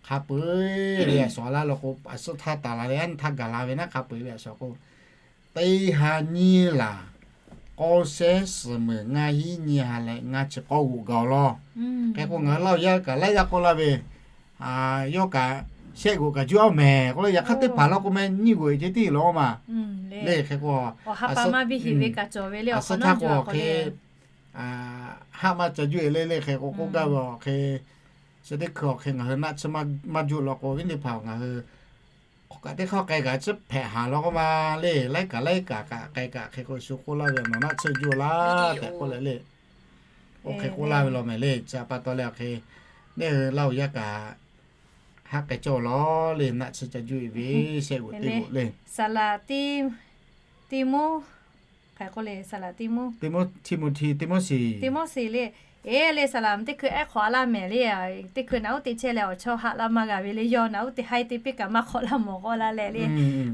hk'a peu-eˬ ve a shuˍ laˇ law k'o a suhˉ htaˇ taˍ laˬ le aˉ nyi htaˇ gaˬ la ve naˉ hk'a peu-eˬ ve a shuˍ k'o teˇ ha nyiˇ laˬ k'awˇ shehˉ suhˍ meunˍ ngaˇ hiˉ nyiˇ ha leh ngaˇ chi k'awˇ g'oꞈ gaˬ-oˬ law. Hk'e k'o ngaˬ hui Laˇ huˍ yaˇ kaꞈ laiˉ g'aˇ k'oˆ laˇ ve, yawˇ kaꞈ shehˆ g'oꞈ kaꞈ juˇ-aˬ mehˍ k'oˆ le. Yaꞈ hk'aˇ teˇ hpaˍ law k'o meh nyiˇ g'oꞈ e ce tiˉ law ma le. Hk'e k'o a suhˉ htaˇ k'o hk'e haˆ maˇ ca juˇ e le le. Hk'e k'o k'oˆ gaˇ ve awˬ hk'e chi teˇ hkui awˬ hk'e ngaˬ hui naˆ tsuhˇ maˇ juˆ law k'o viˉ teˇ hpaˍ ngaˬ hui k'awꞈ kaꞈ teˇ hk'aˇ k'ai kaꞈ tcuhˉ hpehꞈ haˍ law k'oˆ ma le. Laiˉ kaꞈ laiˉ kaꞈ kaꞈ k'ai kaꞈ hk'e k'o shu k'oˆ laˇ ve a nawˬ naˆ tsuhˇ juˆ laˇ tehꞈ k'oˆ leh le. Oˇ hk'e k'oˆ laˇ ve law mehˍ le. Chi pa taw leh awˬ hk'e neˇ hui Laˇ huˍ yaˇ kaꞈ haˆ k'ai cawˇ law le. Naˆ tsuhˇ ca juˆ e ve shehˆ g'oꞈ teˇ g'oꞈ le. Saˍ laꞈ Tiˆ, Tiˆmoˉ, hk'e k'oˆ le, saˍ laꞈ Tiˆmoˉ, Tiˆmoˉ, Tiˆmoˉseˍ, Tiˆmoˉseˍ le. Eˬ le, saˍ laꞈ teˇ hkui ehˉ hk'awꞈ a laˇ mehˍ le. Teˇ hkui naˬ uˉ te chehˇ leh awˬ chawˇ haˆ laˇ maˇ g'a ve le. Yawˇ naˬ uˉ te haiˉ te piˇ kaꞈ maˇ hk'awꞈ laˇ mawˬ k'oˆ laˇ leh le.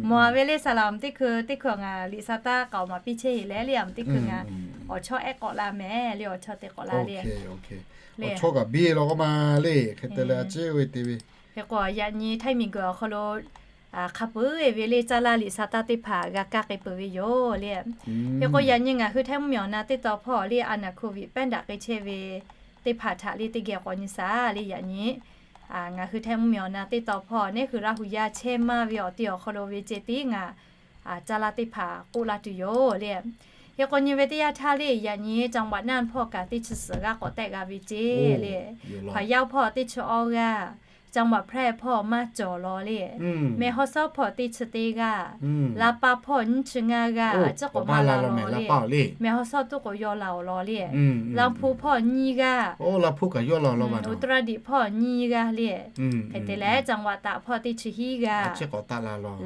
Mawˬ a ve le saˍ laꞈ teˇ hkui, teˇ hkui ngaˬ liꞈ sa taˇ k'aoˍ maˍ piˇ chehˇ heˆ leh le. Aˬ teˇ hkui ngaˬ awˬ chawˇ ehˉ k'awꞈ la mehˍ le. Awˬ chawˇ te k'awꞈ la le. Awˬ chawˇ kaꞈ biˇ law k'oˆ ma le. Hk'e te leh a ciˉ ve te ve. Hk'e k'o yaꞈ nyi htaiˇ miˬguiˬ awˬ hk'aw lo hk'a peu-eˬ ve le caˇ laˇ liꞈ sa taˇ teˇ hpaˍ g'a kaˇ k'ai peuˬ ve yoˬ le. Hk'e k'o yaꞈ nyi ngaˬ hui htaiˇ mvuhˇmiˬ awˬ na teˇ taw hpawˇ le a naˍ hkoˇ viꞈ pehˉ daꞈ k'ai chehˇ ve teˇ hpaˍ htaꞈ le teˇ geh k'awꞈ nyi shaˍ le. Yaꞈ nyi ngaˬ hui htaiˇ mvuhˇmiˬ awˬ na teˇ taw hpawˇ neˇ hui Laˇ huˍ yaˇ chehˇ maˇ ve awˬ te awˬ hk'aw lo ve ceh tiˉ ngaˬ caˇ laˇ teˇ hpaˍ k'oˆ laˇ tuˬ yoˬ le. Hk'e k'o nyi ve teˇ yanˇ htaˇ le yaꞈ nyi จังหวัดน่าน hpawˇ kaꞈ teˇ chi suhˍ g'aˇ k'awꞈ tehˆ g'a ve ceh le. Hpaˍ yaˇ hpawˇ teˇ chi awˇ g'aˇ, จังหวัดแพร่ hpawˇ maˇ cawˬ law le. Meh haw sawˉ hpawˇ teˇ chi teˇ g'aˇ, la pa hpawˇ nyiˇ chi ngaˇ g'aˇ a ciˉ k'awꞈ maˇ la law le. Meh haw sawˉ tuˉ k'o yaw la-oˬ law le. Laˇ hpu hpawˇ nyiˇ g'aˇ, อุตรดิตถ์ hpawˇ nyiˇ g'aˇ le. Hk'e te leh จังหวัดตาก hpawˇ teˇ chi hiˉ g'aˇ,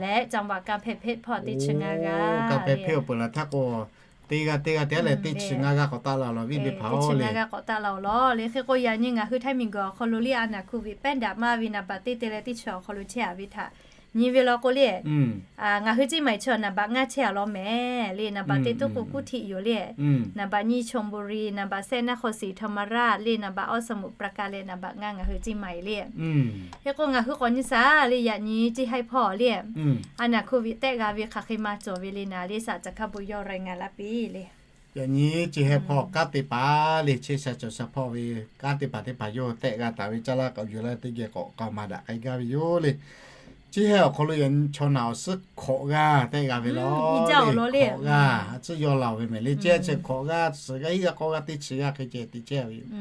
leh จังหวัดกำแพงเพชร hpawˇ teˇ chi ngaˇ g'aˇ le. Teˇ g'aˇ teˇ g'aˇ teˇ leh teˇ chi ngaˇ g'aˇ k'awꞈ taˆ la law viˉ teˇ hpaˍ-oˬ le. Ngaˇ g'aˇ k'awꞈ taˆ la-oˬ law le. Hk'e k'o yaꞈ nyi ngaˬ hui htaiˇ miˬguiˬ awˬ hk'aw lo le a naˍ hkoˇ viꞈ pehˉ daꞈ maˇ ve naˍ baꞈ teˇ te leh teˇ chi awˬ hk'aw lo chehˇ a ve htaꞈ Nyi ve law k'o le, ngaˬ hui Ciˇ Maiˍ chi naˍ baꞈ ngaˇ chehˇ a law mehˍ le. Naˍ baꞈ teˇ tuˉ k'o Kuˇ Htiˆ yoˬ le. Naˍ baꞈ nyiˇ Chonburi, naˍ baꞈ sehˆ Naˆ Hk'aw Siˍ Htaꞈ ma raˆ le, naˍ baꞈ awˇ Saˍ muˍ Pra ka leh naˍ baꞈ ngaˇ ngaˬ hui Ciˇ Maiˍ le. Hk'e k'o ngaˬ hui k'awꞈ nyi shaˍ le, yaꞈ nyi Ciˇ Haiˇ hpawˇ le, a naˍ hkoˇ viꞈ tehˆ g'a ve hk'aˬ hk'e maˇ cawˬ ve le naˍ le, saˍ caˬ hkaˇ bon yawˇ raiˍ ngaˬ laˇ piˇ le. Yaꞈ nyi Ciˇ Haiˇ hpawˇ kanˉ te paˍ le, chehˇ sha cawˬ sha hpawˇ ve kanˉ te paˍ teˇ hpaˍ yawˇ tehˆ g'a taˍ ve caˇ laˇ k'awꞈ yuˬ laˇ teˇ geh k'awꞈ k'aoˍ maˍ daꞈ k'ai gaˇ ve yoˬ le. Ciˇ Haiˇ awˬ hk'aw lo yaꞈ nyi chaw naˬ awˬ suhˉ hkawꞈ g'aˇ tehˆ g'a ve law le. Hkawꞈ g'aˇ a tcuhˉ yawˇ laˬ ve mehˍ le. Ciˇ Haiˇ chi hkawꞈ g'aˇ suhˍ g'aˇ hiˉ g'aˇ k'awˇ g'aˇ teˇ chi g'aˇ hk'e ceh te chehˇ ve yoˬ.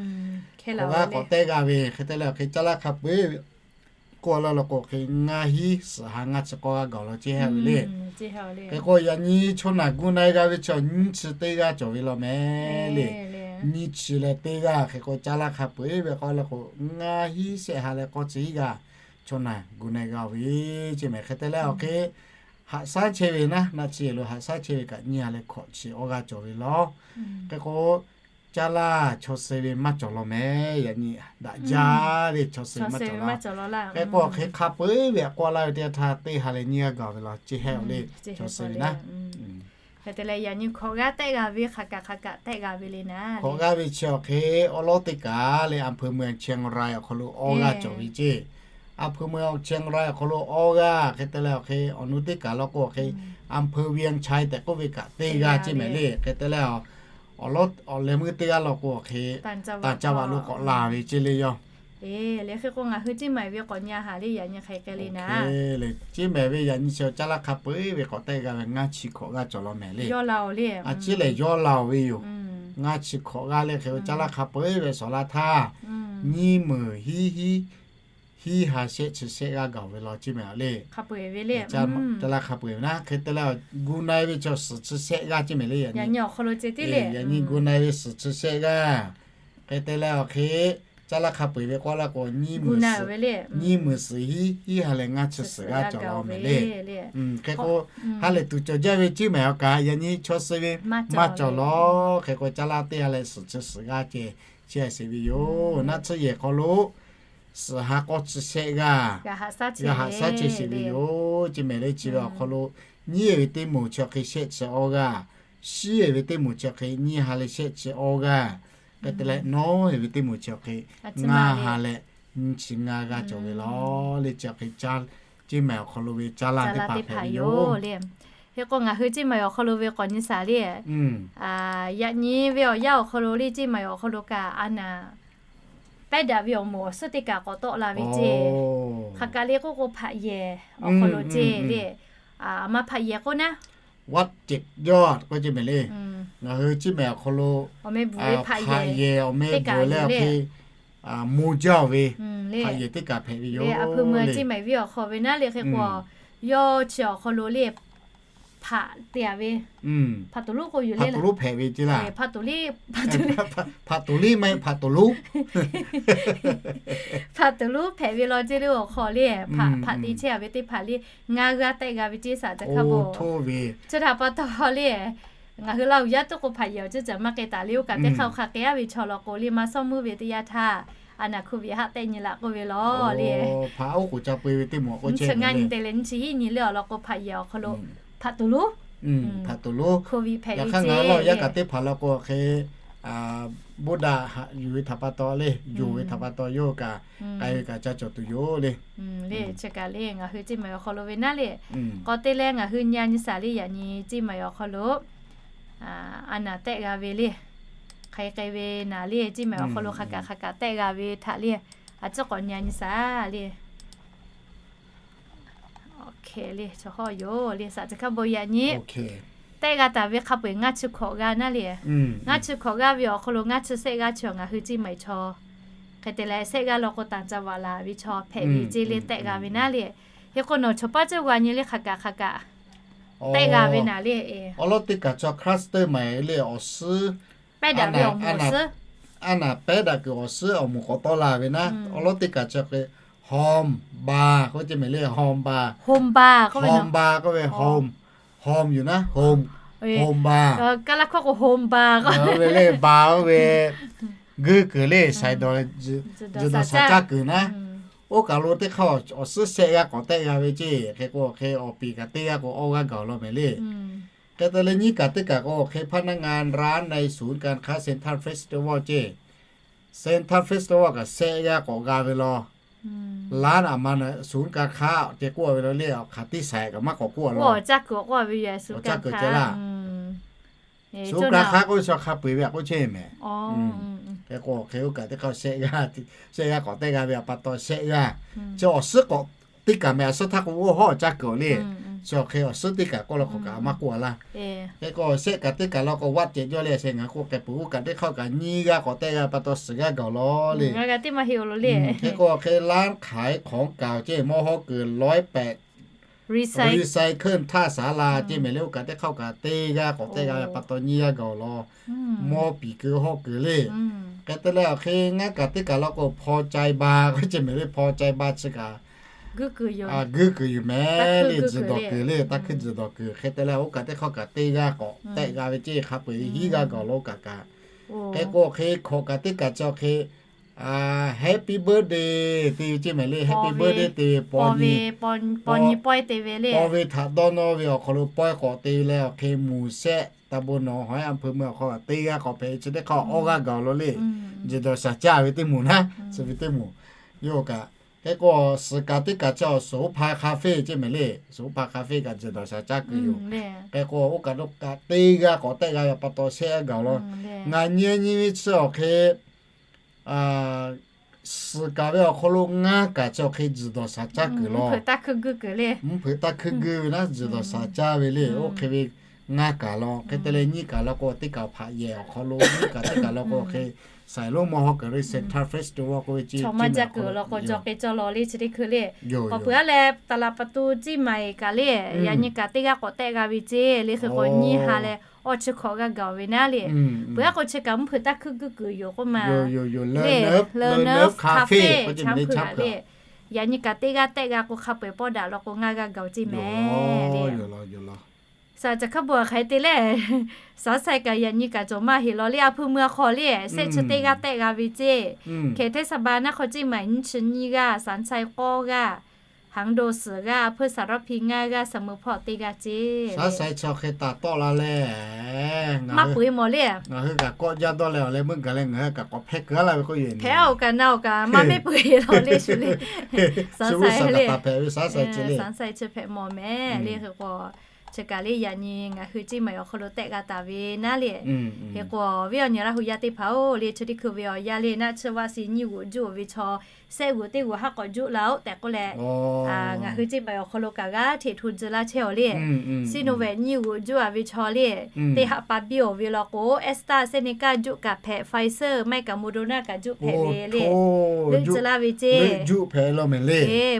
Hkawꞈ g'aˇ k'awꞈ tehˆ g'a ve hk'e te leh awˬ hk'e caˇ laˇ hk'a peu-eˬ k'oˆ laˇ law k'o hk'e ngaˇ hinˉ suhˍ ha ngaˇ chi k'awˇ g'aˇ gaˬ law Ciˇ Haiˇ ve le. Hk'e k'o yaꞈ nyi chaw naˬ gu na-e g'a ve chi nyiˇ chi teˇ g'aˇ cawˬ ve law mehˍ le. Nyiˇ chi leh teˇ g'aˇ hk'e k'o caˇ laˇ hk'a peu-eˬ ve k'oˆ laˇ k'o ngaˇ hinˉ shehˆ ha leh k'awˇ chi hiˉ g'aˇ chaw naˬ gu na-e g'a ve ceˇ mehˍ. Hk'e te leh awˬ hk'e haꞈ shaˉ chehˇ ve naˉ, naˆ chi yehˬ lo haꞈ shaˉ chehˇ ve kaꞈ nyiˇ ha leh hkawꞈ chi awˇ g'aˇ cawˬ ve law. Hk'e k'o caˇ laˇ chaw suh ve maˇ cawˬ law mehˍ. Yaꞈ nyi daꞈ jaˇ ve chaw suh ve maˇ cawˬ laˇ. Hk'e k'o awˬ hk'e hk'a peu-eˬ ve k'awꞈ laˇ ve teˇ yanˇ htaˇ teˇ ha leh nyiˇ g'aˇ gaˬ ve law Ciˇ Haiˇ awˬ le. Chaw suh ve naˉ hk'e te leh yaꞈ nyi hkawꞈ g'aˇ tehˆ g'a ve hk'aˬ kaꞈ hk'aˬ kaꞈ tehˆ g'a ve le naˉ. Hkawꞈ g'aˇ ve chi awˬ hk'e awˉ lawˉ teˇ kaꞈ le อำเภอเมืองเชียงราย awˬ hk'aw lo awˇ g'aˇ cawˬ ve ceˇ. อำเภอเมืองเชียงราย awˬ hk'aw lo awˇ g'aˇ hk'e te leh awˬ hk'e awˬ nu teˇ kaꞈ law k'o awˬ hk'e อำเภอเวียงชัย tehꞈ k'oˆ ve kaꞈ teˇ g'aˇ ceˇ mehˍ le. Hk'e te leh awˬ lehˬ meuˇ teˇ g'aˇ law k'o awˬ hk'e ต่างจังหวัด lo k'awꞈ laˬ ve ceˇ le yoˬ. Eˬ, le hk'e k'o ngaˬ hui Ciˇ Maiˍ ve k'awꞈ nyi a haˍ le yaꞈ nyi hk'e k'ai le naˉ. Ciˇ Maiˍ ve yaꞈ nyi chi caˇ laˇ hk'a peu-eˬ ve k'awꞈ tehˆ g'a ve ngaˇ chi hkawꞈ g'aˇ cawˬ law mehˍ le. A ciˉ lehˬ yawˇ laˬ-oˬ ve yoˬ. Ngaˇ chi hkawꞈ g'aˇ le hk'e caˇ laˇ hk'a peu-eˬ ve shawˍ laˇ htaˇ nyiˇ meunˍ hiˉ hiˉ, hiˉ ha shehˆ chi shehˆ g'aˇ gaˬ ve law Ciˇ Maiˍ a le. Caˇ laˇ hk'a peu-eˬ ve naˉ hk'e te leh gu na-e ve chaw suhˍ chi shehˆ g'aˇ ceˇ mehˍ le. Yaꞈ nyi gu na-e ve suhˍ chi shehˆ g'aˇ hk'e te leh awˬ hk'e caˇ laˇ hk'a peu-eˬ ve k'oˆ laˇ k'o nyiˇ meunˍ suhˍ hiˉ, hiˉ ha leh ngaˇ chi suhˍ g'aˇ cawˬ law mehˍ le. Hk'e k'o ha lehˬ tuˬ cawˬ jaˇ ve Ciˇ Maiˍ awˬ kaꞈ yaꞈ nyi chaw suh ve maˇ cawˬ law. Hk'e k'o caˇ laˇ teˇ ha leh suhˍ chi suhˍ g'aˇ ceh chehˇ sheˍ ve yoˬ. Naˆ tsuhˇ yehˬ hk'aw lo suhˍ ha k'awˇ chi shehˆ g'aˇ g'a haꞈ shaˉ chehˇ sheˍ ve yoˬ. Ciˇ Maiˍ le chi ve awˬ hk'aw lo nyiˇ-eˬ ve teˇ moˍ chi awˬ hk'e shehˆ chi awˇ g'aˇ, shiˉ-eˬ ve teˇ moˍ chi awˬ hk'e nyiˇ ha leh shehˆ chi awˇ g'aˇ, hk'e te leh nawˉ-eˬ ve teˇ moˍ chi awˬ hk'e ngaˇ ha leh nyiˇ chi ngaˇ g'aˇ cawˬ ve law le. Chi awˬ hk'e Ciˇ Maiˍ awˬ hk'aw lo ve caˇ laˇ teˇ hpaˍ hpehꞈ ve yoˬ le. Hk'e k'o ngaˬ hui Ciˇ Maiˍ awˬ hk'aw lo ve k'awꞈ nyi shaˍ le. Yaꞈ nyi ve awˬ yanˇ awˬ hk'aw lo le Ciˇ Maiˍ awˬ hk'aw lo kaꞈ a naˍ pehˉ daꞈ ve awˬ moˍ awˬ suhˉ teˇ kaꞈ k'awꞈ tawˆ la ve ceˇ. Hk'aˬ kaꞈ le k'oˆ k'o hpaꞈ yehˬ awˬ hk'aw lo ceˇ le. A ma hpaꞈ yehˬ k'oˆ naˉ, วัดเจ็ดยอด k'oˆ ceˇ mehˍ le. Ngaˬ hui Ciˇ Maiˍ awˬ hk'aw lo awˬ meh bvuhˬ ve hpaꞈ yehˬ awˬ meh bvuhˬ leh awˬ hk'e mo jaˇ-oˬ ve hpaꞈ yehˬ teˇ kaꞈ hpehꞈ ve yoˬ. A hpu meuˇ Ciˇ Maiˍ venˇ awˬ hk'aw ve naˉ le hk'e k'o, yawˇ chi awˬ hk'aw lo le hpaꞈ te-a ve, hpaꞈ tuˬ lonˉ k'oˆ yoˬ le, hpaꞈ tuˬ lonˉ hpehꞈ ve ceˇ laˇ. Hpaꞈ tuˬ lonˉ maˇ heˆ, hpaꞈ tuˬ lonˉ hpaꞈ tuˬ lonˉ hpehꞈ ve law ceˇ le awˬ hk'aw le. Hpaꞈ te chehˇ-a ve teˇ hpaˍ le ngaˇ g'aˇ tehˆ g'a ve ceˇ saˍ caˬ hk'a bon. Chi htaꞈ pa taw le ngaˬ hui Laˇ huˍ yaˇ tuˉ k'o hpaꞈ yehˬ awˬ ceuˬ caˬ maˇ k'ai taˍ le. Oˇ kaꞈ teˇ hk'aˇ oˇ hk'aˇ k'ai-a ve chaw law k'o le maˇ sawˉ meuˇ ve teˇ yanˇ htaˇ, a naˍ hkoˇ viꞈ haˆ tehˆ nyi laꞈ k'oˆ ve law le. Hpaꞈ oˉ k'oˍ ca peu-e ve teˇ moˍ k'o, nyiˇ chi ngaˇ nyi te leh nyiˇ chi hiˉ nyi le awˬ lawn k'o hpaꞈ yehˬ awˬ hk'aw lo hpaꞈ tuˬ lonˉ, hpaꞈ tuˬ lonˉ hkoˇ viꞈ hpehꞈ ve ceˇ. Yaꞈ hk'aˇ ngaˬ Laˇ huˍ yaˇ kaꞈ teˇ hpaˍ law k'o hk'e Buddha haꞈ yuˬ ve htaꞈ pa taw le, yonˍ ve htaꞈ pa taw yawˇ kaꞈ k'ai ve kaꞈ ca cawˬ tuˬ yoˬ le. Le chi kaꞈ le ngaˬ hui Ciˇ Maiˍ awˬ hk'aw lo ve naˉ le. K'awꞈ te leh ngaˬ hui nyi-a nyi shaˍ le yaꞈ nyi Ciˇ Maiˍ awˬ hk'aw lo a naˍ tehˆ g'a ve le. Hk'aˬ hk'e ve naˍ le Ciˇ Maiˍ awˬ hk'aw lo hk'aˬ kaꞈ hk'aˬ kaꞈ tehˆ g'a ve htaꞈ le, a ciˉ k'awꞈ nyi-a nyi shaˍ le. Oˇ hk'e le chaw hawˇ yoˬ le saˍ caˬ hk'a bon yaꞈ nyi tehˆ g'a taˍ ve hk'a peu-eˬ ngaˇ chi hkawꞈ g'aˇ naˉ le. Ngaˇ chi hkawꞈ g'aˇ ve awˬ hk'aw lo ngaˇ chi shehˆ g'aˇ chi ngaˬ hui Ciˇ Maiˍ chaw hk'e te leh shehˆ g'aˇ law k'o ต่างจังหวัด laˬ ve chaw hpehꞈ ve ceˇ le tehˆ g'a ve naˉ le. Hk'e k'o nawˬ chaw paˉ ceuˬ g'a nyi le hk'aˬ kaꞈ hk'aˬ kaꞈ tehˆ g'a ve naˍ le. Awˬ lawn teˇ kaꞈ chaw cluster maiˍ le awˬ suhˉ pehˉ daꞈ ve awˬ moˍ awˬ suhˉ, a naˍ pehˉ daꞈ kuiˬ awˬ suhˉ awˬ moˍ k'awꞈ tawˆ la ve naˉ. Awˬ lawn teˇ kaꞈ chi hk'e hawm ba k'oˆ ceˇ mehˍ le. Hawm ba, hawm ba k'oˆ ve hawm, hawm yoˬ naˉ, hawm, hawm ba. Kaˇ laˇ hkawˇ k'o hawm ba k'oˆ ve le, ba k'oˆ ve guˇ kuiˬ le, saiˍ dawˬ, dawˬ saˍ caˇ kuiˬ naˉ. Oˇ kaˬ lo teˇ hk'aˇ awˬ suhˉ shehˆ g'aˇ k'awꞈ tehˆ g'a ve ceˇ. Hk'e k'o hk'e awˬ piˍ kaꞈ teˇ g'aˇ k'o awˇ g'aˇ gaˬ law mehˍ le. Hk'e te leh nyiˇ kaˬ teˇ kaˬ k'o hk'e พนักงานร้านในศูนย์การค้า Central Festival ceˇ. Central Festival kaꞈ shehˆ g'aˇ k'awꞈ g'a ve law. ร้าน aˬ ma ศูนย์การค้า ceh k'oˆ ve law le, awˬ hk'aˬ teˇ saiˍ kaꞈ maˇ k'awꞈ k'oˆ law. Awˬ caˇ kuiˬ ceh laˇ. ศูนย์การค้า k'oˆ ve chaw hk'a peu-eˬ ve a k'oˆ chehˇ mehˍ. Hk'e k'o hk'e oˇ kaꞈ teˇ hk'aˇ shehˆ g'aˇ, shehˆ g'aˇ k'awꞈ tehˆ g'a ve a pa taw shehˆ g'aˇ. Chi awˬ suhˉ k'awꞈ teˇ kaˬ mehˍ, a suhˉ htaˇ k'o oˇ hawˉ awˬ caˇ kuiˬ le. Chi awˬ hk'e awˬ suhˉ teˇ kaˬ k'oˆ la hk'awꞈ kaꞈ a maˇ k'oˆ a laˇ. Hk'e k'o shehˆ kaˬ teˇ kaˬ law k'o vaˆ cehˬ jawˇ le, a sheh ngaˬ hui k'oˆ k'ai peuˬ, oˇ kaꞈ teˇ hk'aˇ kaꞈ nyiˇ g'aˇ k'awꞈ tehˆ g'a pa taw suhˍ g'aˇ gaˬ law le. Hk'e k'o hk'e ร้านขายของเก่า ceˇ, มอ hawˉ kuiˬ ร้อยแปด recycle ท่าศาลา ceˇ mehˍ le, oˇ kaꞈ teˇ hk'aˇ kaꞈ teˇ g'aˇ k'awꞈ tehˆ g'a ve a pa taw nyiˇ g'aˇ gaˬ law. Mawˇ piˍ keu hawˉ kuiˬ le. Hk'e te leh awˬ hk'e ngaˇ kaˬ teˇ kaˬ law k'o พอใจบาร์ k'oˆ ve ceˇ mehˍ le, พอใจบาร์ chi kaꞈ guˇ kuiˬ yoˬ mehˍ le, tzuhˬ dawˬ kuiˬ le, taˇ hkuiˇ tzuhˬ dawˬ kuiˬ. Hk'e te leh oˇ kaˬ teˇ hk'aˇ kaꞈ teˇ g'aˇ k'awꞈ tehˆ g'a ve ceˇ, hk'a peu-eˬ hiˉ g'aˇ gaˬ law oˇ kaˬ kaꞈ. Hk'e k'o hk'e hkawꞈ kaˬ teˇ kaˬ chi awˬ hk'e Happy birthday te ve ceˇ mehˍ le, happy birthday te ve paw nyi, paw nyi pawehˇ te ve le, paw ve htaꞈ dawˇ nawˇ ve awˬ hk'aw lo pawehˇ k'awꞈ te ve leh awˬ hk'e หมู่แซะ ตำบลหนองหอย อำเภอเมือง awˬ hk'aw kaꞈ teˇ g'aˇ k'awꞈ hpehꞈ ve chi teˇ hk'aˇ awˇ g'aˇ gaˬ law le. Tzuhˬ dawˬ shaˍ caˇ ve teˇ moˍ naˉ, chi ve teˇ moˍ yoˬ kaꞈ. Hk'e k'o suhˍ kaˬ teˇ kaˬ chi awˬ โสภาคาเฟ่ ceˇ mehˍ le, โสภาคาเฟ่ kaꞈ tzuhˬ dawˬ shaˍ caˇ kuiˬ yoˬ. Hk'e k'o oˇ kaˬ lo kaꞈ teˇ g'aˇ k'awꞈ tehˆ g'a ve a pa taw shehˆ g'aˇ gaˬ law. Ngaˬ nyi nyi ve chi awˬ hk'e suhˍ kaˬ ve awˬ hk'aw lo ngaˇ kaˬ chi awˬ hk'e tzuhˬ dawˬ shaˍ caˇ kuiˬ law. Mvuhˇ hpeuꞈ taˇ hkuiˇ guˇ ve naˉ, tzuhˬ dawˬ shaˍ caˇ ve le, oˇ hk'e ve ngaˇ kaˬ law. Hk'e te leh nyiˇ kaˬ law k'o teˇ kaˬ hpaꞈ yehˬ awˬ hk'aw lo nyiˇ kaˬ teˇ kaˬ law k'o hk'e สายลม mawˇ hawˉ kuiˬ le, Central Festival k'oˆ ve ceˇ, awˬ ma caˇ kuiˬ law k'o cawˬ hk'e cawˬ law le chi teˇ hkui le. K'awꞈ peuˬ aˉ leh ตลาดประตู ceˇ mehˍ kaꞈ le, yaꞈ nyi kaꞈ teˇ g'aˇ k'awꞈ tehˆ g'a ve ceˇ le, hk'e k'o nyiˇ ha leh awˇ chi hkawꞈ g'aˇ gaˬ ve naˉ le. Peuˬ aˉ k'o chi kaꞈ mvuhˇ hpeuꞈ taˇ hkuiˇ guˇ kuiˬ yoˬ k'oˆ ma le, le Love Cafe, Love Cafe คาเฟ่ chaˇ hkui a le. Yaꞈ nyi kaꞈ teˇ g'aˇ tehˆ g'a k'o hk'a peu-eˬ pawˇ daꞈ law k'o ngaˇ g'aˇ gaˬ ceˇ mehˍ le. Saˍ caˬ hkaˇ bon hk'aˬ hk'e te le, Saˍ sai kaꞈ yaꞈ nyi kaꞈ cawˬ maˇ heˆ law le, a hpui mui a hk'aw le, shehˆ chi teˇ g'aˇ tehˆ g'a ve ceˇ. Hk'e hteˇ saˍ ba naˇ hk'aw ceˇ maˬ nyiˇ chi nyiˇ g'aˇ, Saˍ sai k'awˇ g'aˇ, Haˍ do suhˍ g'aˇ, a hpui saˍ rawˇ hpi ngaˇ g'aˇ, saˍ mui hpawˇ teˇ g'aˇ ceˇ. Saˍ sai chi hk'e taˍ tawˆ la le, maˇ peu-eˬ mawˬ le. Ngaˬ hui kaꞈ kawˆ jaˇ dawˇ leh awˬ leh meuˇ gaˬ leh ngaˬ hui kaꞈ k'awꞈ hpehˇ keu aˉ la ve k'oˆ yoˬ. Hpehˇ oˬ kaꞈ na oˬ kaꞈ maˇ mehˆ peu-eˬ law le shu le. Saˍ sai hpehꞈ ve Saˍ sai chi le, Saˍ sai chi hpehꞈ mawˬ mehˍ le. Hk'e k'o chi kaꞈ le yaꞈ nyi ngaˬ hui ceˇ maˬ awˬ hk'aw lo tehˆ g'a taˍ ve naˉ le. Hk'e k'o viˉ awˬ nyi Laˇ hu yaˇ teˇ hpaˍ-oˬ le, chi teˇ hkui ve awˬ yanˇ le naˆ chi vaˆ si nyiˇ g'uꞈ juˆ ve chaw, shehˆ g'uꞈ teˇ g'uꞈ haˉ k'awꞈ juˆ la-oˆ tehꞈ k'oˆ leh, ngaˬ hui ceˇ maˬ awˬ hk'aw lo kaꞈ g'aˇ hteꞈ hto tcuh laˇ chehˇ-oˬ le. Sinovac nyiˇ g'uꞈ juˆ-a ve chaw le, teˇ haꞈ pa biˇ-oˬ ve law k'o, AstraZeneca juˆ kaꞈ hpehꞈ, Pfizer maˇ heˆ kaꞈ Moderna kaꞈ juˆ hpehꞈ ve le. Leuˆ tcuh laˇ ve ceˇ.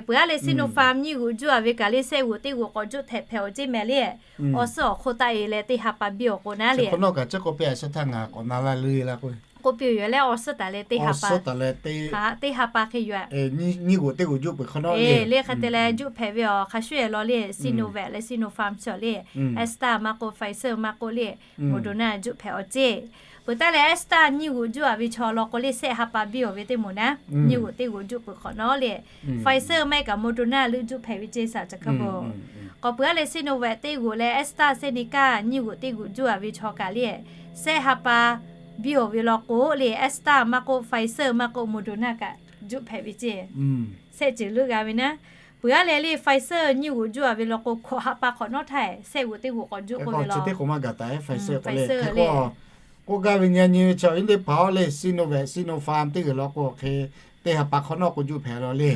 Peuˬ aˉ leh Sinopharm nyiˇ g'uꞈ juˆ-a ve kaꞈ le shehˆ g'uꞈ teˇ g'uꞈ k'awꞈ juˆ hpehꞈ hpehꞈ-oˬ ceˇ mehˍ le. Awˬ suhˉ awˬ hk'oˆ taˆ-e leh teˇ haꞈ pa biˇ-oˬ k'o naˉ le. K'oˆ piˇ-oˬ yoˬ leh awˬ suhˉ taˍ leh teˇ haꞈ pa hk'e yoˬ. Nyiˇ g'uꞈ teˇ g'uꞈ juˆ peuˬ hk'awꞈ nawˉ le. Le hk'e te leh juˆ hpehꞈ ve awˬ hk'a shuˍ-eˬ law le, Sinovac leh Sinopharm chi le, Astra maˇ k'oˆ, Pfizer maˇ k'oˆ le, Moderna juˆ hpehꞈ-oˬ ceˇ. Peuˬ taˉ leh Astra nyiˇ g'uꞈ juˆ-a ve chaw law k'o le shehˆ haꞈ pa biˇ-oˬ ve teˇ moˍ naˉ, nyiˇ g'uꞈ teˇ g'uꞈ juˆ peuˬ hk'awꞈ nawˉ le, Pfizer maˇ heˆ kaꞈ Moderna leuˆ juˆ hpehꞈ ve ceˇ saˍ caˬ hkaˇ bon. K'awꞈ peuˬ aˉ leh Sinovac teˇ g'uꞈ leh AstraZeneca nyiˇ g'uꞈ teˇ g'uꞈ juˆ-a ve chaw kaꞈ le, shehˆ haꞈ pa biˇ-oˬ ve law k'o le, Astra maˇ k'oˆ, Pfizer maˇ k'oˆ, Moderna kaꞈ juˆ hpehꞈ ve ceˇ. Shehˆ ceuˬ leuˆ g'a ve naˉ. Peuˬ aˉ leh le Pfizer nyiˇ g'uꞈ juˆ-a ve law k'o hkawꞈ haꞈ pa hk'awꞈ nawˉ htaˇ shehˆ g'uꞈ teˇ g'uꞈ k'awꞈ juˆ k'oˆ ve law. K'oˆ gaˇ ve nyi nyi ve chi awˬ viˉ teˇ hpaˍ-oˬ le, Sinovac, Sinopharm teˇ g'uiˬ law k'o hk'e teˇ haꞈ pa hk'awꞈ nawˉ k'o juˆ hpehꞈ law le.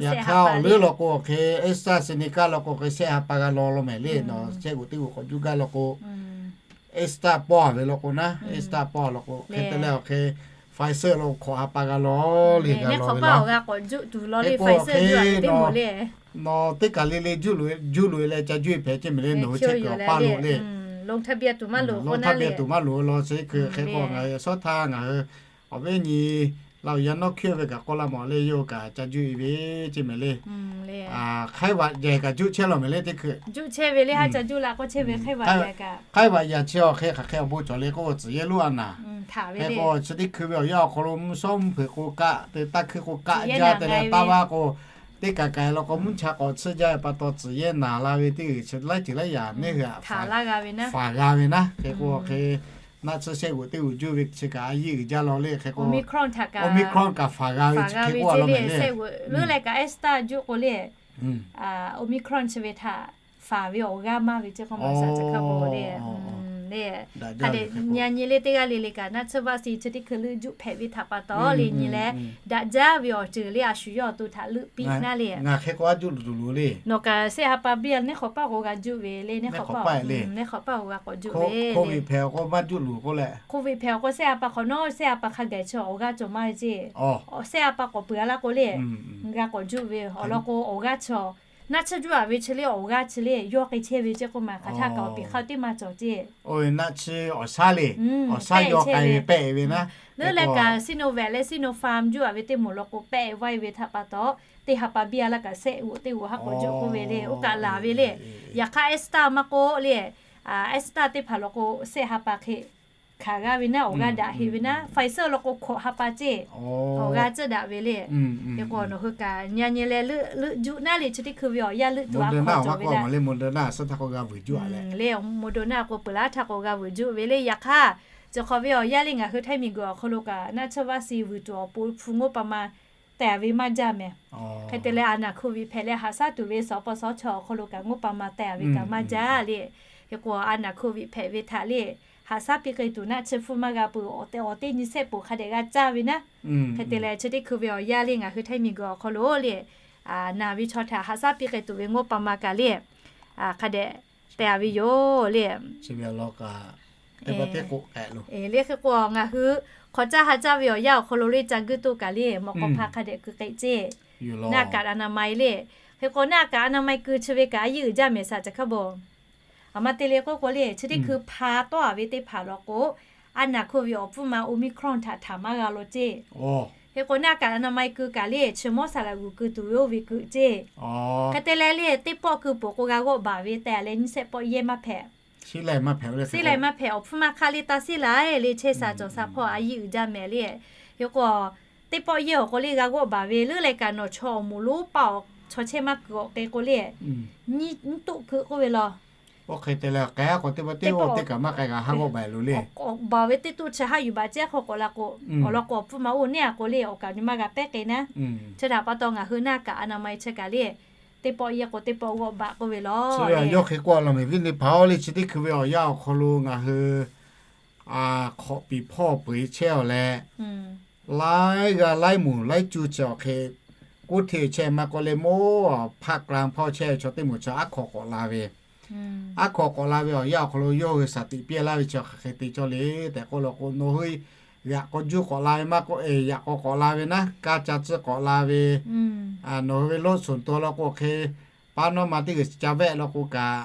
Yaꞈ hk'aˇ awˬ leuˉ law k'o hk'e AstraZeneca law k'o hk'e shehˆ haꞈ pa g'a law law mehˍ le. Nawˬ shehˆ g'uꞈ teˇ g'uꞈ k'awꞈ juˆ gaˇ law k'o Astra pawˇ-a ve law k'o naˉ, Astra pawˇ-a law k'o hk'e te leh awˬ hk'e Pfizer law k'o hkawꞈ haꞈ pa g'a law le, g'a law ve law. Hk'e k'o hk'e nawˬ teˇ kaˬ le le juˇ loꞈ-e leh ca juˇ-e hpehꞈ ceˇ mehˍ le, nawˬ hui chehˇ kuiˬ awˬ paˇ lo le. Longˇ htaˇ biˇ tuˬ maˇ loꞈ law chi hkui hk'e k'o ngaˬ hui shawˉ htaˇ ngaˬ hui awˬ viˉ nyi Laˇ huˍ yaˇ nawˉ hkiˇ ve kaꞈ k'oˆ laˇ mawˬ le, yawˇ hui kaꞈ ca juˇ e ve ceˇ mehˍ le. Hk'aiˉ vaꞈ yehˬ kaꞈ juˇ chehˇ law mehˍ le teˇ hkui. Hk'aiˉ vaꞈ yehˬ kaꞈ juˇ laꞈ k'o chehˇ ve hk'aiˉ vaꞈ yehˬ kaꞈ. Hk'aiˉ vaꞈ yehˬ chi awˬ hk'e hk'aˬ hk'e awˬ bon cawˬ le k'oˆ, tcuhˍ yehˇ lonˉ a naˍ. Hk'e k'o chi teˇ hkui ve awˬ yanˇ awˬ hk'aw lo mvuhˇ shawˉ mvuhˇ hpeuꞈ k'o kaˆ te, taˇ hkuiˇ k'o kaˆ jaˇ te leh taˇ vaˇ k'o, teˇ kaˬ kaˬ lo k'o mvuhˇ cha k'awꞈ tsuhˇ jaˇ ve pa taw tcuhˍ yehˇ naˍ la ve teˇ g'uiˬ chi laiˉ ceuˬ laiˉ yaꞈ neˇ hui htaꞈ faˍ g'a ve naˉ. Hk'e k'o hk'e naˆ tsuhˇ shehˆ g'uꞈ teˇ g'uꞈ juˇ ve chi kaꞈ a yiˇ uiˍ jaˇ law le. Hk'e k'o Omicron kaꞈ faˍ g'a ve chi hk'e k'oˆ a law mehˍ le. Leuˉ leh kaꞈ Delta juˇ k'o le, Omicron chi ve htaꞈ faˍ ve awˬ g'aˇ maˇ ve ceˇ k'oˆ ma shaˍ ca hk'a pa le. Hk'a dehꞈ nyi nyi le teˇ g'aˇ le le kaꞈ naˆ tsuhˇ vaˆ si chi teˇ hkui leuˆ juˆ hpehꞈ ve htaꞈ pa taw le nyi leh, daꞈ jaˇ ve awˬ ceuˬ le a shu yawˇ awˬ to htaꞈ leuˆ piˇ naˉ le. Ngaˬ hk'e k'o a juˇ luˬ tuˬ loˬ le. Nawˬ kaꞈ shehˆ ha pa biˇ a neˉ hk'awꞈ paˆ k'o g'a juˇ ve le. Neˉ hk'awꞈ paˆ, neˉ hk'awꞈ paˆ k'o g'a k'awꞈ juˇ ve le. Covid hpehꞈ awˬ k'o maˇ juˇ luˬ k'oˆ leh, Covid hpehꞈ awˬ k'o shehˆ ha pa hk'awꞈ nawˉ shehˆ ha pa hk'a gaˬ chi awˬ g'aˇ cawˬ maˇ ve ceˇ. Shehˆ ha pa k'awꞈ peuˬ a laˇ k'o le, g'a k'awꞈ juˇ ve awˬ lawn k'o awˬ g'aˇ chi naˆ tsuhˇ juˇ a ve chi le awˬ g'aˇ chi le yawˇ k'ai chehˇ ve ceˇ k'oˆ ma hk'aˬ htaˇ kaꞈ awˬ piˍ hk'aˇ teˇ maˇ cawˬ ceˇ. Naˆ tsuhˇ awˬ shaˉ le, awˬ shaˉ yawˇ k'ai ve pehˆ ve naˉ. Leuˉ leh kaꞈ Sinovac leh Sinopharm juˇ a ve teˇ moˍ lawn k'o pehˆ vaˇ e ve htaꞈ pa taw, teˇ ha pa biˇ a laˇ kaꞈ shehˆ g'uꞈ teˇ g'uꞈ haˉ k'awꞈ juˇ k'oˆ ve le. Oˇ kaꞈ laˬ ve le. Yaꞈ hk'aˇ Delta maˇ k'oˆ le, Delta teˇ hpaˍ lawn k'o shehˆ ha pa hk'e hkanˍ g'a ve naˉ, awˬ g'aˇ daꞈ heˆ ve naˉ. Pfizer lawn k'o hkawꞈ ha pa ceˇ, awˬ g'aˇ tcuhˇ daꞈ ve le. Hk'e k'o nawˬ hui kaꞈ nyi nyi leh leuˆ juˆ naˉ le chi teˇ hkui ve awˬ yanˇ leuˆ tuˬ a hk'aw cawˬ ve le. Moderna k'o peuˬ laˇ htaˇ k'o g'a vuiˬ juˆ ve le. Yaꞈ hk'aˇ, chi hk'awꞈ ve awˬ yanˇ le ngaˬ hui Htaiˇ miˬguiˬ awˬ hk'aw lo kaꞈ naˆ tsuhˇ vaˆ si vuiˬ tuˬ awˬ pon hpu ngoˇ pa ma teh a ve maˇ jaˇ mehˍ. Hk'e te leh a naˍ Covid hpehꞈ leh haꞈ shaˉ tuˬ ve sawˍ paw sawˍ chaw awˬ hk'aw lo kaꞈ ngoˇ pa ma teh a ve kaꞈ maˇ jaˇ le. Hk'e k'o a naˍ Covid hpehꞈ ve htaꞈ le haꞈ shaˉ piˇ k'ai tuˬ naˆ tsuhˇ hpfuhˇ maˇ g'a peuˬ, awˬ teˇ awˬ teˇ nyi shehˆ poˬ hk'a dehꞈ g'a caˇ ve naˉ. Hk'e te leh chi teˇ hkui ve awˬ yanˇ le ngaˬ hui Htaiˇ miˬguiˬ awˬ hk'aw lo le naˬ ve chaw htaꞈ haꞈ shaˉ piˇ k'ai tuˬ ve ngoˇ pa ma kaꞈ le hk'a dehꞈ teh a ve yoˬ le. Le hk'e k'o ngaˬ hui hk'awꞈ caˇ ha caˇ ve awˬ yanˇ awˬ hk'aw lo le ca guˇ toˆ kaꞈ le mawꞈ k'aw hpa hk'a dehꞈ keu k'ai ceˇ. หน้ากากอนามัย le. Hk'e k'o หน้ากากอนามัย keu chi ve kaꞈ a yiˇ uiˍ jaˇ mehˍ shaˍ ca hk'a bawˬ. Aˬ ma te le k'oˆ k'o le chi teˇ hkui hpa tawˆ a ve teˇ hpaˍ law k'o, a naˍ Covid awˬ pfuhˇ ma Omicron htaꞈ htaꞈ maˇ g'a law ceˇ. Hk'e k'o หน้ากากอนามัย keu kaꞈ le chi mawˇ saˍ laꞈ g'uˬ keu tuˬ ve oˇ ve keu ceˇ. Hk'e te leh le teˇ pawˆ keu peuˬ k'o g'a g'awˆ baˬ ve tehꞈ leh nyiˇ shehˆ pawˆ yehˇ maˇ hpehꞈ. Sheˉ lai maˇ hpehꞈ, awˬ hpfuhˇ maˇ hk'aˆ le taˇ sheˉ lai le chehˇ sha cawˬ sha hpawˇ a yiˇ uiˍ jaˇ mehˍ le. Hk'e k'o teˇ pawˆ yehˇ awˬ k'o le g'a g'awˆ baˬ ve leuˉ leh kaꞈ nawˬ chaw awˬ moˍ lonˉ paˆ awˬ chaw chehˇ maˇ kuiˬ awˬ k'e k'o le, nyiˇ toˆ keu k'oˆ ve law. Oˇ hk'e te leh k'ai a k'o teˇ pawˆ teˇ oˇ teˇ kaꞈ maˇ k'ai g'a haˉ g'awˆ baˬ lo le. Awˬ baˬ ve teˇ toˆ chi haˉ yuˬ baˬ ceˇ hk'aw k'awꞈ la k'o, awˬ lawn k'o awˬ hpfuhˇ ma oˇ neˉ a k'o le awˬ kaꞈ nyi maˇ g'a pehˉ k'e naˉ. Chi htaꞈ pa taw ngaˬ hui หน้ากากอนามัย chi kaꞈ le teˇ pawˆ yehˇ k'o teˇ pawˆ g'awˆ baˬ k'oˆ ve law. Yawˇ hk'e k'oˆ a law mehˍ viˉ nyi hpaˍ-oˬ le chi teˇ hkui ve awˬ yanˇ awˬ hk'aw lo ngaˬ hui hk'awꞈ piˍ hpawˇ peuˬ e chehˇ awˬ leh, laiˉ g'aˇ laiˉ moˍ laiˉ cuˇ chi awˬ hk'e, kuˇ hteˇ chehˇ maˇ k'oˆ le, moˇ hpaˆ k'lan hpawˇ chehˇ ve chaw teˇ moˍ chi aˉ hk'aw k'awꞈ la ve, aˉ hk'aw k'awꞈ la ve awˬ yanˇ awˬ hk'aw lo yawˇ hui shaˍ tiꞈ piˇ laˇ ve chi hk'aˬ hk'e te cawˇ le tehꞈ k'oˆ law k'o, nawˬ hui yaꞈ k'aw juˇ k'awꞈ la ve maˇ k'oˆ, yaꞈ k'aw k'awꞈ la ve naˉ, kaˇ ca tcuhˇ k'awꞈ la ve, nawˬ hui ve lonˉ shonˍ to law k'o hk'e, paˉ nawˉ ma teˇ g'uiˬ ca vehˆ law k'o kaꞈ,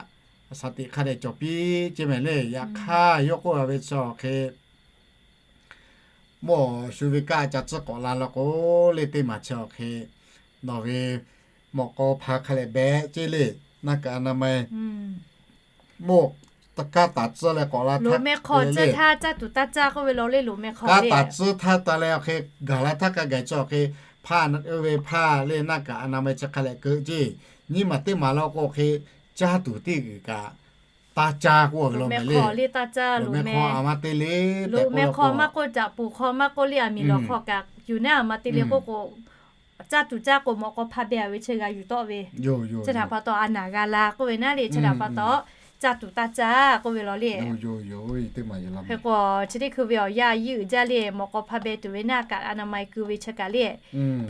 shaˍ tiꞈ hk'a dehꞈ cawˬ piˇ ceˇ mehˍ le. Yaꞈ hk'aˇ yawˇ k'oˆ a ve chi awˬ hk'e, moˇ shu ve kaˇ ca tcuhˇ k'awꞈ la law k'o le teˇ maˬ chi awˬ hk'e, nawˬ ve mawꞈ k'aw hpa hk'a lehꞈ behꞈ ceˇ le. หน้ากากอนามัย moˇ kaˇ taˍ tcuhˇ leh k'awꞈ la htaˇ, loꞈ meh hk'aw tcuhˇ htaˇ caˇ tuˬ taˇ caˇ k'oˆ ve law le. Loꞈ meh hk'aw kaˇ taˍ tcuhˇ htaˇ ta leh awˬ hk'e gaˬ la htaˇ kaˇ gaˬ chi awˬ hk'e, hpaˇ ve hpaˇ le หน้ากากอนามัย chi hk'a lehꞈ keu ceˇ. Nyiˇ maˬ teˇ maˬ law k'o hk'e, caˇ tuˬ teˇ g'uiˬ kaꞈ taˇ caˇ k'oˆ ve law mehˍ le. Loꞈ meh hk'aw a ma te le, loꞈ meh hk'aw maˇ k'oˆ, caꞈ poˬ hk'aw maˇ k'oˆ le, aˬ miˍ lawˬ hk'aw kaꞈ yuˬ naˉ a ma te le k'oˆ k'o, caˇ tuˬ caˇ k'o mawꞈ k'aw hpa beh a ve chi g'a yuˬ tawˆ ve. Chi htaꞈ pa taw a naˍ g'a la k'oˆ ve naˉ le. Chi htaꞈ pa taw caˇ tuˬ taˇ caˇ k'oˆ ve law le. Hk'e k'o chi teˇ hkui ve awˬ yanˇ a yiˇ uiˍ jaˇ le, mawꞈ k'aw hpa beh tuˬ ve หน้ากากอนามัย keu ve chi kaꞈ le,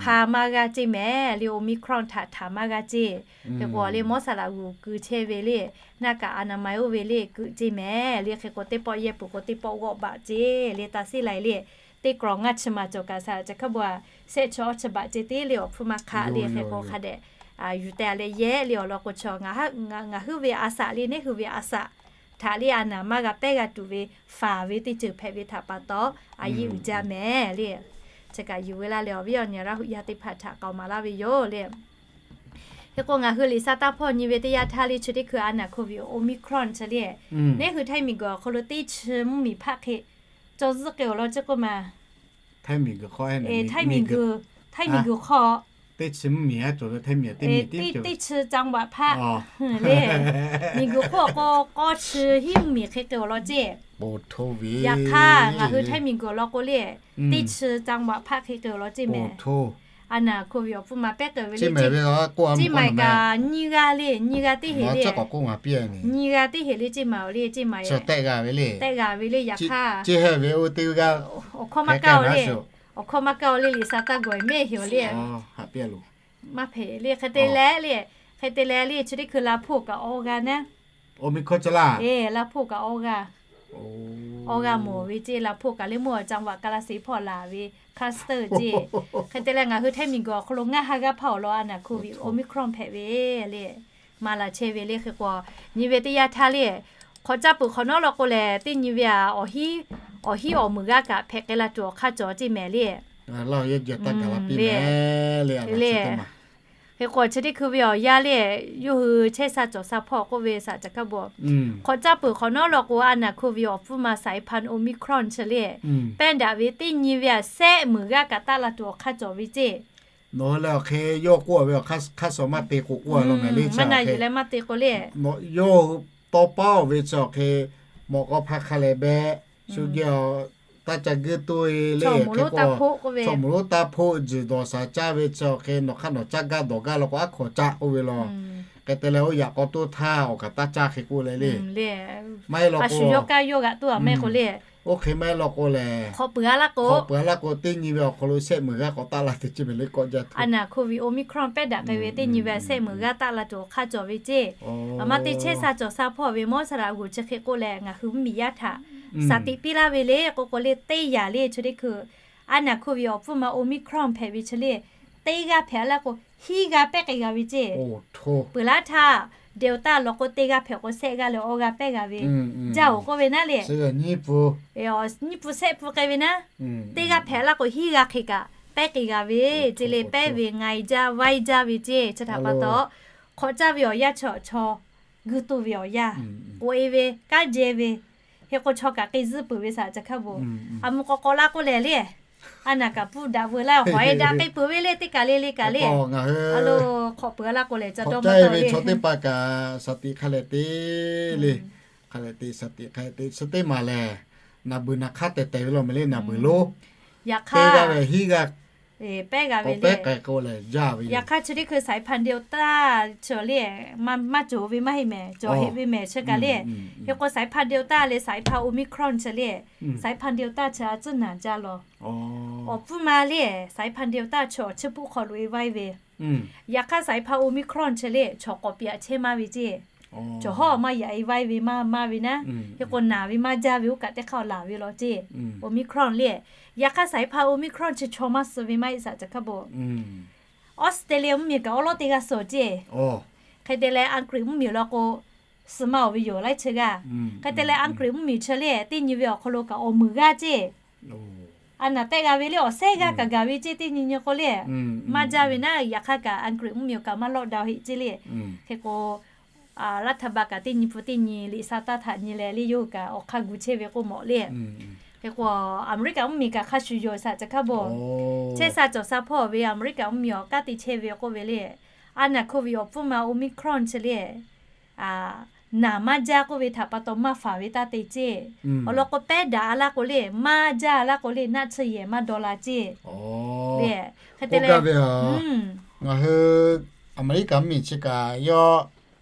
hpa maˇ g'aˇ ceˇ mehˍ le. Omicron htaꞈ htaꞈ maˇ g'aˇ ceˇ. Hk'e k'o le mawˇ saˍ laꞈ g'uˬ keu chehˇ ve le, หน้ากากอนามัย oˇ ve le keu ceˇ mehˍ le. Hk'e k'o teˇ pawˆ yehˇ peuˬ k'o teˇ pawˆ g'awˆ baˬ ceˇ le taˇ sheˉ lai le. Teˇ k'awꞈ ngaˇ chi maˬ cawˬ kaꞈ shaˍ ca hk'a bawˬ a, shehˆ chi awˇ chi baˬ ceˇ te le awˬ hpfuhˇ maˇ hk'aˆ le. Hk'e k'o hk'a dehꞈ yuˬ teh a leh yehˇ le awˬ lawn k'o chi ngaˬ hui ve a shaꞈ le neˉ hui ve a shaꞈ htaꞈ le a naˍ maˇ g'a pehˉ g'a tuˬ ve faˍ ve teˇ ceuˬ hpehꞈ ve htaꞈ pa taw a yiˇ uiˍ jaˇ mehˍ le. chi kaꞈ yuˬ ve laˇ leh awˬ viˉ awˬ nyi Laˇ huˍ yaˇ teˇ hpaˍ htaꞈ k'aoˍ maˍ laˇ ve yoˬ le. Hk'e k'o ngaˬ hui liꞈ sa taˇ hpawˇ nyi ve teˇ yanˇ htaˇ le chi teˇ hkui a naˍ hko viˬ Omicron chi le, neˇ hui Htaiˇ miˬ guiˬ awˬ hk'aw lo teˇ chi mvuhˇ miˬ hpaˆ hk'e cawˬ zuhˆ k'ai awˬ lawn ceˇ k'oˆ ma. Htaiˇ miˬ guiˬ hk'aw, Htaiˇ miˬ guiˬ hk'aw teˇ chi mvuhˇ miˬ ha cawˬ ve Htaiˇ miˬ teˇ chi จังหวัด hpaˆ le. Miˬ guiˬ hk'oˆ k'o k'awˇ chi hiˉ mvuhˇ miˬ hk'e k'ai awˬ lawn ceˇ. Yaꞈ hk'aˇ ngaˬ hui Htaiˇ miˬ guiˬ awˬ lawn k'o le, teˇ chi จังหวัด hpaˆ hk'e k'ai awˬ lawn ceˇ mehˍ. A naˍ hko viˬ awˬ pfuhˇ ma pehˉ k'ai ve le ceˇ. Ceˇ maˬ kaꞈ nyiˇ g'aˇ le, nyiˇ g'aˇ teˇ heˍ le, nyiˇ g'aˇ teˇ heˍ le ceˇ maˍ le ceˇ maˍ e tehˆ g'a ve le. Yaꞈ hk'aˇ awˬ hkawˇ maˇ kaˇ le, awˬ hkawˇ maˇ kaˇ le, liꞈ sa taˇ gawˬ mehˆ heˍ awˬ le. Maˇ hpehꞈ le, hk'e te leh le, hk'e te leh le chi teˇ hkui Laˇ hpoˆ kaꞈ awˇ g'aˇ naˉ. Omicron chi laˇ. Laˇ hpoˆ kaꞈ awˇ g'aˇ, awˇ g'aˇ mawˬ ve ceˇ. Laˇ hpoˆ kaꞈ le mawˇ จังหวัด กาฬสินธุ์ hpawˇ laˬ ve cluster ceˇ. Hk'e te leh ngaˬ hui Htaiˇ miˬ guiˬ awˬ hk'aw lo ngaˇ ha g'aˇ hpaˇ awˬ lawn a naˍ hko viˬ Omicron hpehꞈ ve le. Maˍ laˬ chehˇ ve le. Hk'e k'o nyi ve teˇ yanˇ htaˇ le, hk'awꞈ caˇ peuˬ hk'awꞈ nawˉ law k'o lehˬ teˇ nyi ve a, awˬ hiˉ awˬ muiˬ g'aˇ kaꞈ hpehꞈ k'ai la tuˬ awˬ hk'aˇ cawˬ ceˇ mehˍ le. Hk'e k'o chi teˇ hkui ve awˬ yanˇ le, yawˇ hui chehˇ sha cawˬ sha hpawˇ k'oˆ ve saꞈ caꞈ hkaˇ bon, hk'awꞈ caˇ peuˬ hk'awꞈ nawˉ law k'o a naˍ hko viˬ awˬ pfuhˇ ma สายพันธุ์ Omicron chi le, pehˇ daꞈ ve teˇ nyi ve a sehˆ muiˬ g'aˇ kaꞈ taˆ la tuˬ awˬ hk'aˇ cawˬ ve ceˇ. Nawˬ hui leh awˬ hk'e yawˇ k'oˆ ve awˬ hk'aˇ suh maˇ te k'o k'oˆ a law mehˍ le. Maˇ na yuˬ leh maˇ te k'o le, yawˇ hui tawˇ paˉ oˬ ve chi awˬ hk'e mawꞈ k'aw hpaˇ hk'a lehˬ behꞈ shu geh a, taˇ ca guiˇ toˇ e le. Hk'e k'o chaw moˍ lonˉ taˇ hpoˆ, tzuhˬ dawˬ shaˍ caˇ ve chi awˬ hk'e nawˬ hk'aˇ nawˬ caˇ gaˇ dawˬ gaˇ law k'o aˉ hk'awꞈ caˆ k'oˆ ve law. Hk'e te leh oˇ yaꞈ k'aw toˇ htaˇ awˬ kaꞈ taˇ caˇ hk'e k'oˆ leh le. Maˇ heˆ law k'o, oˇ hk'e maˇ heˆ law k'o lehˬ, hk'awꞈ peuˬ a laˇ k'o teˇ nyi ve awˬ hk'aw lo sehˆ muiˬ g'aˇ k'awꞈ taˆ la tuˬ ceˇ mehˍ le k'awꞈ jaˇ tuˬ. A naˍ hko viˬ Omicron pehˇ daꞈ k'ai ve teˇ nyi ve a sehˆ muiˬ g'aˇ taˆ la tuˬ awˬ hk'aˇ cawˬ ve ceˇ. Aˬ ma te chehˇ sha cawˬ sha hpawˇ ve mawˇ sha laꞈ g'oˍ chi hk'e k'oˆ leh ngaˬ hui mvuhˇ miˬ yaˇ htaꞈ shaˍ tiꞈ piˇ laˇ ve le k'o k'o le teˇ yanˇ le chi teˇ hkui a naˍ hko viˬ awˬ pfuhˇ ma Omicron hpehꞈ ve chi le, teˇ g'aˇ hpehꞈ a laˇ k'o hiˉ g'aˇ pehˇ k'ai g'a ve ceˇ. Peuˬ laˇ htaˇ Delta law k'o teˇ g'aˇ hpehꞈ k'o sehˆ g'aˇ leh awˇ g'aˇ pehˇ g'a ve jaˇ oˬ k'oˆ ve naˉ le. Nyiˇ pun sehˆ pun k'ai ve naˉ, teˇ g'aˇ hpehꞈ a laˇ k'o hiˉ g'aˇ hk'e kaꞈ pehˇ k'ai g'a ve ceˇ le. Pehˇ ve nga e jaˇ vaiˇ jaˇ ve ceˇ. Chi htaꞈ pa taw hk'awꞈ caˇ ve awˬ yanˇ chi awˬ chaw guiˇ toˇ ve awˬ yanˇ, k'oꞈ e ve kanˉ jehˇ ve, hk'e k'o chaw kaꞈ k'ai zuhˇ peuˬ ve saꞈ caꞈ hkaˇ bon. A mvuh k'aw k'aw laˇ k'oˆ lehˬ le, a naˍ kaꞈ puˇ daꞈ veu laˇ haw e daꞈ k'ai peuˬ ve le teˇ kaˬ le le kaꞈ le. A lo hk'awꞈ peuˬ a laˇ k'o lehˬ ca dawˇ maˇ dawˇ ve chaw teˇ hpaˍ kaꞈ shaˍ tiꞈ hk'a lehˬ te le. Hk'a lehˬ te shaˍ tiꞈ hk'a lehˬ te chi teˇ maˬ lehˬ, naˍ beuˬ naˍ hk'aˇ tehˬ tehˬ ve law mehˍ le. Naˍ beuˬ lonˉ yaꞈ hk'aˇ g'aˇ ve hiˉ g'aˇ pehˇ g'a ve le. Yaꞈ hk'aˇ chi teˇ hkui สายพันธุ์ Delta chi le maˇ cawˬ ve maˇ heˆ mehˍ, cawˬ heˆ ve mehˍ chi kaꞈ le. Hk'e k'o สายพันธุ์ Delta leh สายพันธุ์ Omicron chi le, สายพันธุ์ Delta chi a tcuhˉ naˬ jaˇ law. Awˬ pfuhˇ ma le สายพันธุ์ Delta chi awˬ chiˇ puˆ hk'aw loꞈ e vaiˇ ve, yaꞈ hk'aˇ สายพันธุ์ Omicron chi le chaw k'awꞈ piˇ a chehˇ maˇ ve ceˇ. Cawˬ hawˉ maˇ yaꞈ e vaiˇ ve maˇ maˇ ve naˉ, hk'e k'o naˬ ve maˇ jaˇ ve oˇ kaꞈ teˇ hk'aˇ laˬ ve law ceˇ. Omicron le, yaꞈ hk'aˇ สายพันธุ์ Omicron chi chaw maˇ suh ve maˇ heˆ saꞈ caꞈ hkaˇ bon. Australia mvuhˇ miˬ kaꞈ awˉ lawˉ teˇ g'aˇ suh ceˇ. Hk'e te leh Anˍ Kriꞈ mvuhˇ miˬ law k'o suh maˇ oˬ ve yoˬ laiˉ chi g'aˇ. Hk'e te leh Anˍ Kriꞈ mvuhˇ miˬ chi le teˇ nyi ve awˬ hk'aw lo kaꞈ awˬ muiˬ g'aˇ ceˇ. A naˍ tehˆ g'a ve le awˬ sehˉ g'aˇ kaꞈ gaˬ ve ceˇ teˇ nyi nyi k'o le. Maˇ jaˇ ve naˉ, yaꞈ hk'aˇ kaꞈ Anˍ Kriꞈ mvuhˇ miˬ awˬ kaꞈ maˇ lockdown heˆ ceˇ le. Hk'e k'o รัฐบาล kaꞈ teˇ nyi pun teˇ nyi liꞈ sa taˇ htaꞈ nyi leh le yawˇ hui kaꞈ awˬ hk'aˇ gu chehˇ ve k'oˆ mawˬ le. Hk'e k'o Aˍmeˍriˆkaꞈ mvuhˇ miˬ kaꞈ hk'a shuˍ yoˬ saꞈ caꞈ hkaˇ bon. Chehˇ sha cawˬ sha hpawˇ ve Aˍmeˍriˆkaꞈ mvuhˇ miˬ awˬ kanˉ te chehˇ ve k'oˆ ve le, a naˍ hko viˬ awˬ pfuhˇ ma Omicron chi le naˬ maˇ jaˇ k'oˆ ve htaꞈ pa taw maˇ faˍ ve taˇ te ceˇ. Awˬ lawn k'o pehˉ daꞈ a laˇ k'o le maˇ jaˇ a laˇ k'o le naˆ tsuhˇ yehˬ maˇ daw la ceˇ. Hk'e te leh ngaˬ hui Aˍmeˍriˆkaꞈ mvuhˇ miˬ chi kaꞈ yawˇ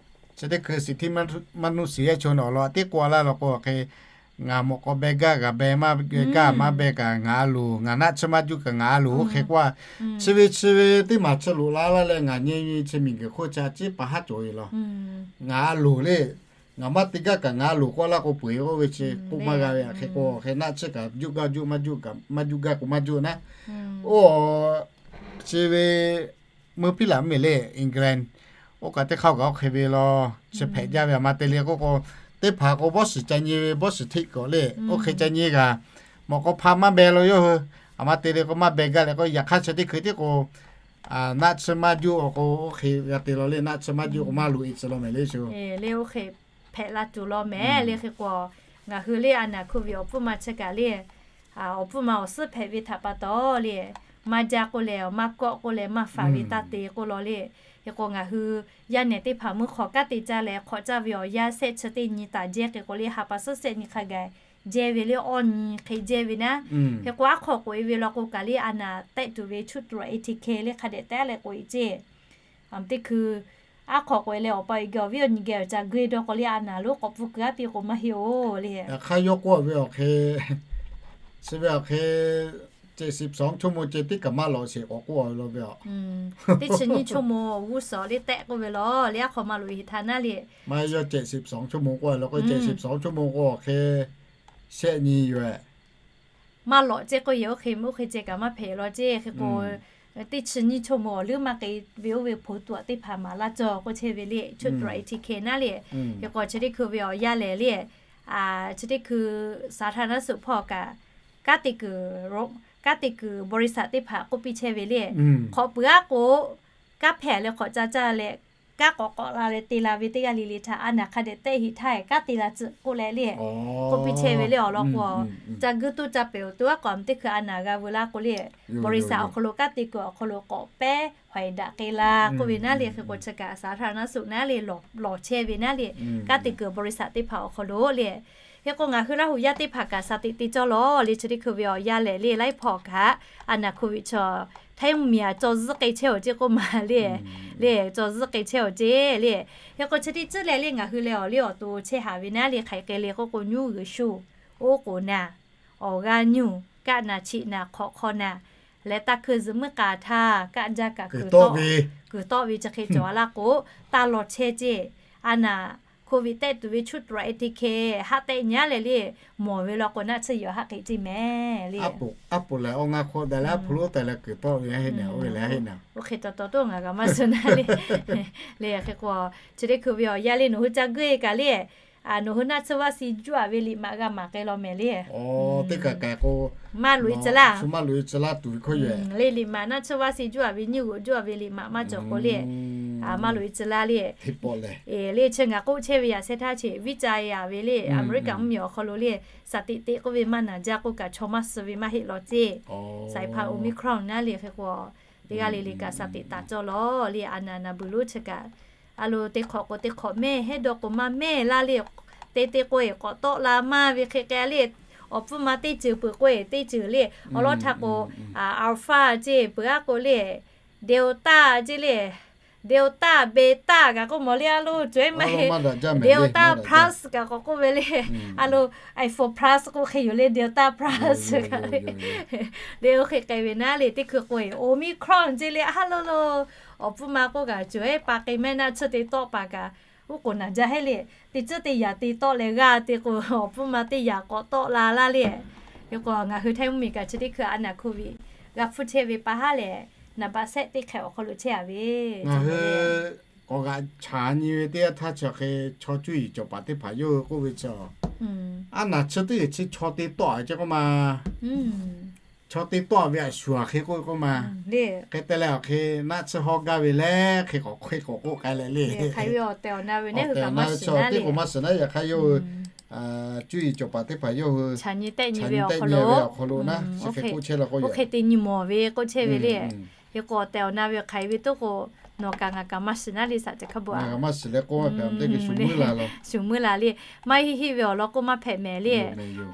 chi teˇ hkui สิทธิมนุษยชน awˬ lawn a teˉ k'oˆ a laˇ law k'o hk'e, ngaˬ mawꞈ k'aw beh gaˇ g'a beh maˇ beh gaˇ maˇ beh kaꞈ ngaˬ a loˍ, ngaˬ naˆ tsuhˇ maˇ juˇ kaꞈ ngaˬ a loˍ oˇ hk'e k'oˆ a. Chi ve chi ve teˇ maˬ chi loꞈ la laˇ leh ngaˬ nyi nyi chi miˬ guiˬ hk'oˆ chi a ciˉ pa haˉ cawˬ ve law. Ngaˬ a loˍ le, ngaˬ maˇ te gaˇ kaꞈ ngaˬ a loˍ k'oˆ a laˇ k'o peu eˬ oˇ ve chi k'oˆ maˇ g'a ve. Hk'e k'o hk'e naˆ tsuhˇ kaꞈ juˇ gaˇ juˇ maˇ juˇ gaˇ, maˇ juˇ gaˇ k'o maˇ juˇ naˉ. Oˇ chi ve meuˇ piˉ laꞈ mvuhˇ miˬ le England oˇ kaꞈ teˇ hk'aˇ kaꞈ oˇ hk'e ve law. Chi hpehꞈ jaˇ ve a ma te le k'oˆ k'o, teˇ hpaˍ k'o bawˇ shiˍ ca nyi ve bawˇ shiˍ hteˆ k'awꞈ le oˇ hk'e ca nyi g'a. Mawꞈ k'aw hpa maˇ beh law yawˇ hui A ma te le k'o maˇ beh gaˇ leh k'o, yaꞈ hk'aˇ chi teˇ hkui tiˉ k'o, naˆ tsuhˇ maˇ juˇ awˬ k'o, oˇ hk'e g'a te law le, naˆ tsuhˇ maˇ juˇ k'o maˇ loꞈ e tcuh law mehˍ le sho. Le oˇ hk'e hpehꞈ la tuˬ law mehˍ le. Hk'e k'o, ngaˬ hui le a naˍ hk'oˆ ve awˬ pfuhˇ ma chi kaꞈ le, awˬ pfuhˇ ma awˬ suhˉ hpehꞈ ve htaꞈ pa taw le, maˇ jaˇ k'oˆ leh, maˇ kawˆ k'oˆ leh, maˇ faˍ ve taˇ te k'oˆ law le. Hk'e k'o, ngaˬ hui yaˇ nehˬ teˇ hpaˍ meuˇ hk'aw kanˉ te caˇ leh hk'awꞈ caˇ ve awˬ yanˇ shehˆ chi teˇ nyi taˍ jehˇ hk'e k'o le, ha pa suhˉ shehˆ nyi hk'a gaˬ jehˇ ve le, awˇ nyi hk'e jehˇ ve naˉ. Hk'e k'o, aˉ hk'aw k'oꞈ e ve law k'o kaꞈ le, a naˍ tehˆ tuˬ ve chuˇ tuꞈ e te hkeh le hk'a dehꞈ tehˆ leh k'oꞈ e ceˇ. Teˇ hkui aˉ hk'aw k'oꞈ e leh awˬ pa awˬ e geh awˬ viˉ awˬ nyi geh awˬ ca geu dawˇ k'o le, a naˍ lonˉ k'awꞈ pfuhˇ kuiˬ aˉ piˇ k'o maˇ heˆ oˬ le. Yaꞈ hk'aˇ yawˇ k'oˆ ve awˬ hk'e, chi ve awˬ hk'e, เจ็ดสิบสอง chaw mo ceh tiˉ kaꞈ maˇ lawꞈ sheˍ k'awꞈ k'oˆ ve law ve a. Teˇ chi nyiˇ chaw mo g'uˇ suhˍ le tehˆ k'oˆ ve law le, aˉ hk'aw maˇ loꞈ e heˍ htaˇ naˉ le. Maˇ heˆ, yawˇ เจ็ดสิบสอง chaw mo k'oˆ ve law k'o, เจ็ดสิบสอง chaw mo k'o awˬ hk'e shehˆ nyi yoˬ. Maˇ lawꞈ ceˇ k'oˆ yehˬ, oˇ hk'e meuˇ oˇ hk'e ceh kaꞈ maˇ hpehꞈ law ceˇ. Hk'e k'o, teˇ chi nyiˇ chaw mo awˬ leuˉ maˇ k'ai ve oˇ ve ผลตรวจ teˇ hpaˍ maˍ laˇ cawˬ k'oˆ chehˇ ve le, chuˇ tuꞈ e te hkeh naˉ le. Hk'e k'o, chi teˇ hkui ve awˬ yanˇ lehˬ le, chi teˇ hkui สาธารณสุข hpawˇ kaꞈ, kanˉ te kuiˬ บริษัท teˇ hpaˍ k'oˆ piˇ chehˇ ve le, hk'awꞈ puiˍ aˉ k'o, kanˉ hpehꞈ leh hk'awꞈ ca caˇ leh, kanˉ k'awꞈ k'awꞈ la leh te la ve teˇ g'aˇ le le htaꞈ a naˍ hk'a dehꞈ tehˆ heˍ htaˇ, kanˉ te la tcuhꞈ k'oˆ leh le, k'oˆ piˇ chehˇ ve le awˬ lawn k'o, ca guˇ toˇ ca pehˍ awˬ to aˉ k'o, teˇ hkui a naˍ g'a veu laˇ k'o le, บริษัท awˬ hk'aw lo kanˉ te kuiˬ awˬ hk'aw lo k'awꞈ pehˉ hawˍ e daꞈ k'ai la k'oˆ ve naˉ le. Hk'e k'o, chi kaꞈ สาธารณสุข naˉ le, lawˬ chehˇ ve naˉ le, kanˉ te kuiˬ บริษัท teˇ hpaˍ awˬ hk'aw lo le. Hk'e k'o, ngaˬ hui Laˇ huˍ yaˇ teˇ hpaˍ kaꞈ สติ te cawˇ law le, chi teˇ hkui ve awˬ yanˇ lehˬ le, laiˉ hpawˇ kaꞈ a naˍ โควิด chaw htaiˇ mvuhˇmiˬ a caw zuhˇ k'ai chehˇ awˬ ceˇ k'oˆ ma le, le caw zuhˇ k'ai chehˇ awˬ ceˇ le. Hk'e k'o, chi teˇ ceuˬ leh le ngaˬ hui leh awˬ liˇ awˬ to chehˇ haˍ ve naˉ le, hk'aiˬ k'ai le k'oˆ k'o, nyuˇ g'uiˬ shu, oˉ k'oˍ naˍ, awˬ g'aˇ nyuˇ, kaˆ naˍ chiꞈ naˍ hk'awꞈ hk'aw naˍ, leh taˇ hkui zuhꞈ muiˉ k'a htaˇ kaˆ jaˇ kaꞈ kuiˬ tawˆ ve, kuiˬ tawˆ ve chi hk'e cawˬ a laˇ k'o, taˇ lawˬ chehˇ ceˇ. A naˍ โควิด tehˆ tuˬ ve chuˇ tuꞈ e te hkeh haˆ tehˆ nyi aˉ leh le, mawˬ ve law k'o naˆ tsuhˇ yawˬ haˆ k'ai ceˇ mehˍ le. Aˉ poꞈ lehˬ awˬ ngaˇ hk'aw daꞈ leh aˉ hpu lonˉ tehꞈ leh kuiˬ tawˆ ve a heˆ naˍ, oˇ ve leh a heˆ naˍ. Oˇ hk'e taw taw toˇ ngaˬ kaꞈ maˇ suh naˉ le. Le hk'e k'o, chi teˇ hkui ve awˬ yanˇ le nawˬ hui ca guˇ e kaꞈ le, nawˬ hui naˆ tsuhˇ vaˇ si juˇ a ve liꞈ maꞈ g'a maˍ k'ai law mehˍ le. Teˇ kaꞈ kaꞈ k'o, maˇ loꞈ e tcuh laˇ, maˇ loꞈ e tcuh laˇ tuˬ ve hkawˇ yoˬ le. Liꞈ maꞈ naˆ tsuhˇ vaˇ si juˇ a ve nyiˇ g'uꞈ juˇ a ve liꞈ maꞈ maˇ cawˬ k'o le, maˇ loꞈ e tcuh laˇ le. Le chi ngaˬ k'oˆ chehˇ ve yaꞈ sheh htaˇ chi viˉ ca yaˍ ve le, Aˍmeˍriˆkaꞈ mvuhˇmiˬ awˬ hk'aw lo le, สติ te k'oˆ ve maˇ naˍ jaˇ k'oˆ kaꞈ chaw maˇ suh ve maˇ heˆ law ceˇ. สายพันธุ์ Omicron naˉ le hk'e k'o, teˇ g'aˇ le le kaꞈ สติ taˍ cawˇ law le, a naˍ naˍ buiˬ lonˉ chi kaꞈ, a lo teˇ hk'awꞈ k'o teˇ hk'awꞈ mehˇ, hehˉ dawˇ k'o maˇ mehˇ laˇ le, te te k'o eˬ k'awꞈ tawˆ la maˇ ve hk'e k'ai le, awˬ pfuhˇ ma teˇ ceuˬ peuˬ k'o eˬ teˇ ceuˬ le, awˬ lawn htaꞈ k'o, Alpha ceˇ peuˬ aˉ k'o le, Delta ceˇ le, Delta, Beta kaꞈ k'oˆ mawˬ le, a lo cawˬ e maˇ heˆ, Delta Plus kaꞈ k'awꞈ k'oˆ ve le, a lo iPhone Plus k'oˆ hk'e yoˬ le, Delta Plus kaꞈ le, le oˇ hk'e k'ai ve naˉ le, teˇ hkui k'o eˬ Omicron ceˇ le, a lo lo, awˬ pfuhˇ ma k'oˆ kaꞈ cawˬ e pa k'ai mehˆ naˆ tsuhˇ te tawˆ paˍ kaꞈ, oˉ k'oˍ naˍ jaˇ heˆ le, teˇ ceuˬ teˇ yaꞈ te tawˆ leh g'aˇ te k'o, awˬ pfuhˇ ma teˇ yaꞈ k'awꞈ tawˆ la laˇ le. Hk'e k'o ngaˬ hui htaiˇ mvuhˇmiˬ kaꞈ chi teˇ hkui a naˍ โควิด g'a hpfuhˇ chehˇ ve pa haˉ lehˬ, naˍ baꞈ shehˆ teˇ hk'ehꞈ awˬ hk'aw lo chehˇ a ve, ngaˬ hui k'awꞈ g'aꞈ chaꞈ nyi ve teˇ yanˇ htaˇ chi hk'e chaw cuˇ yiˍ cawˬ paˍ teˇ hpaˍ yawˇ hui k'oˆ ve chi, a naˍ chi teˇ yaꞈ chi chaw te tawˆ a ceˇ k'oˆ ma, chaw te tawˆ a ve a shuˍ a hk'e k'oˆ ve k'oˆ ma, hk'e te leh awˬ hk'e naˆ tsuhˇ hawˇ gaˇ ve leh hk'e k'awꞈ hk'e k'awꞈ k'oˆ k'ai leh le, awˬ tehˬ awˬ na ve chi teˇ k'oˍ maˇ suhˍ naˉ, yaꞈ hk'aˇ yawˇ hui cuˇ yiˍ cawˬ paˍ teˇ hpaˍ yawˇ hui chaꞈ nyi tehˆ nyi ve awˬ hk'aw lo naˉ, chi hk'e k'oˆ chehˇ la k'o, oˇ hk'e te nyi mawˬ ve k'oˆ chehˇ ve le. Hk'e k'o awˬ tehˬ awˬ na ve hk'aiˬ ve toˉ k'o, nawˬ kaꞈ ngaˬ kaꞈ maˇ shiˍ naˉ le, saˍ ceˬ hk'a bvuhꞈ a, maˇ shiˍ leh k'o, shuˍ muiˉ la leh, shuˍ muiˉ la le, maˇ heˆ heˆ ve awˬ lawn k'oˆ maˇ hpehꞈ mehˍ le.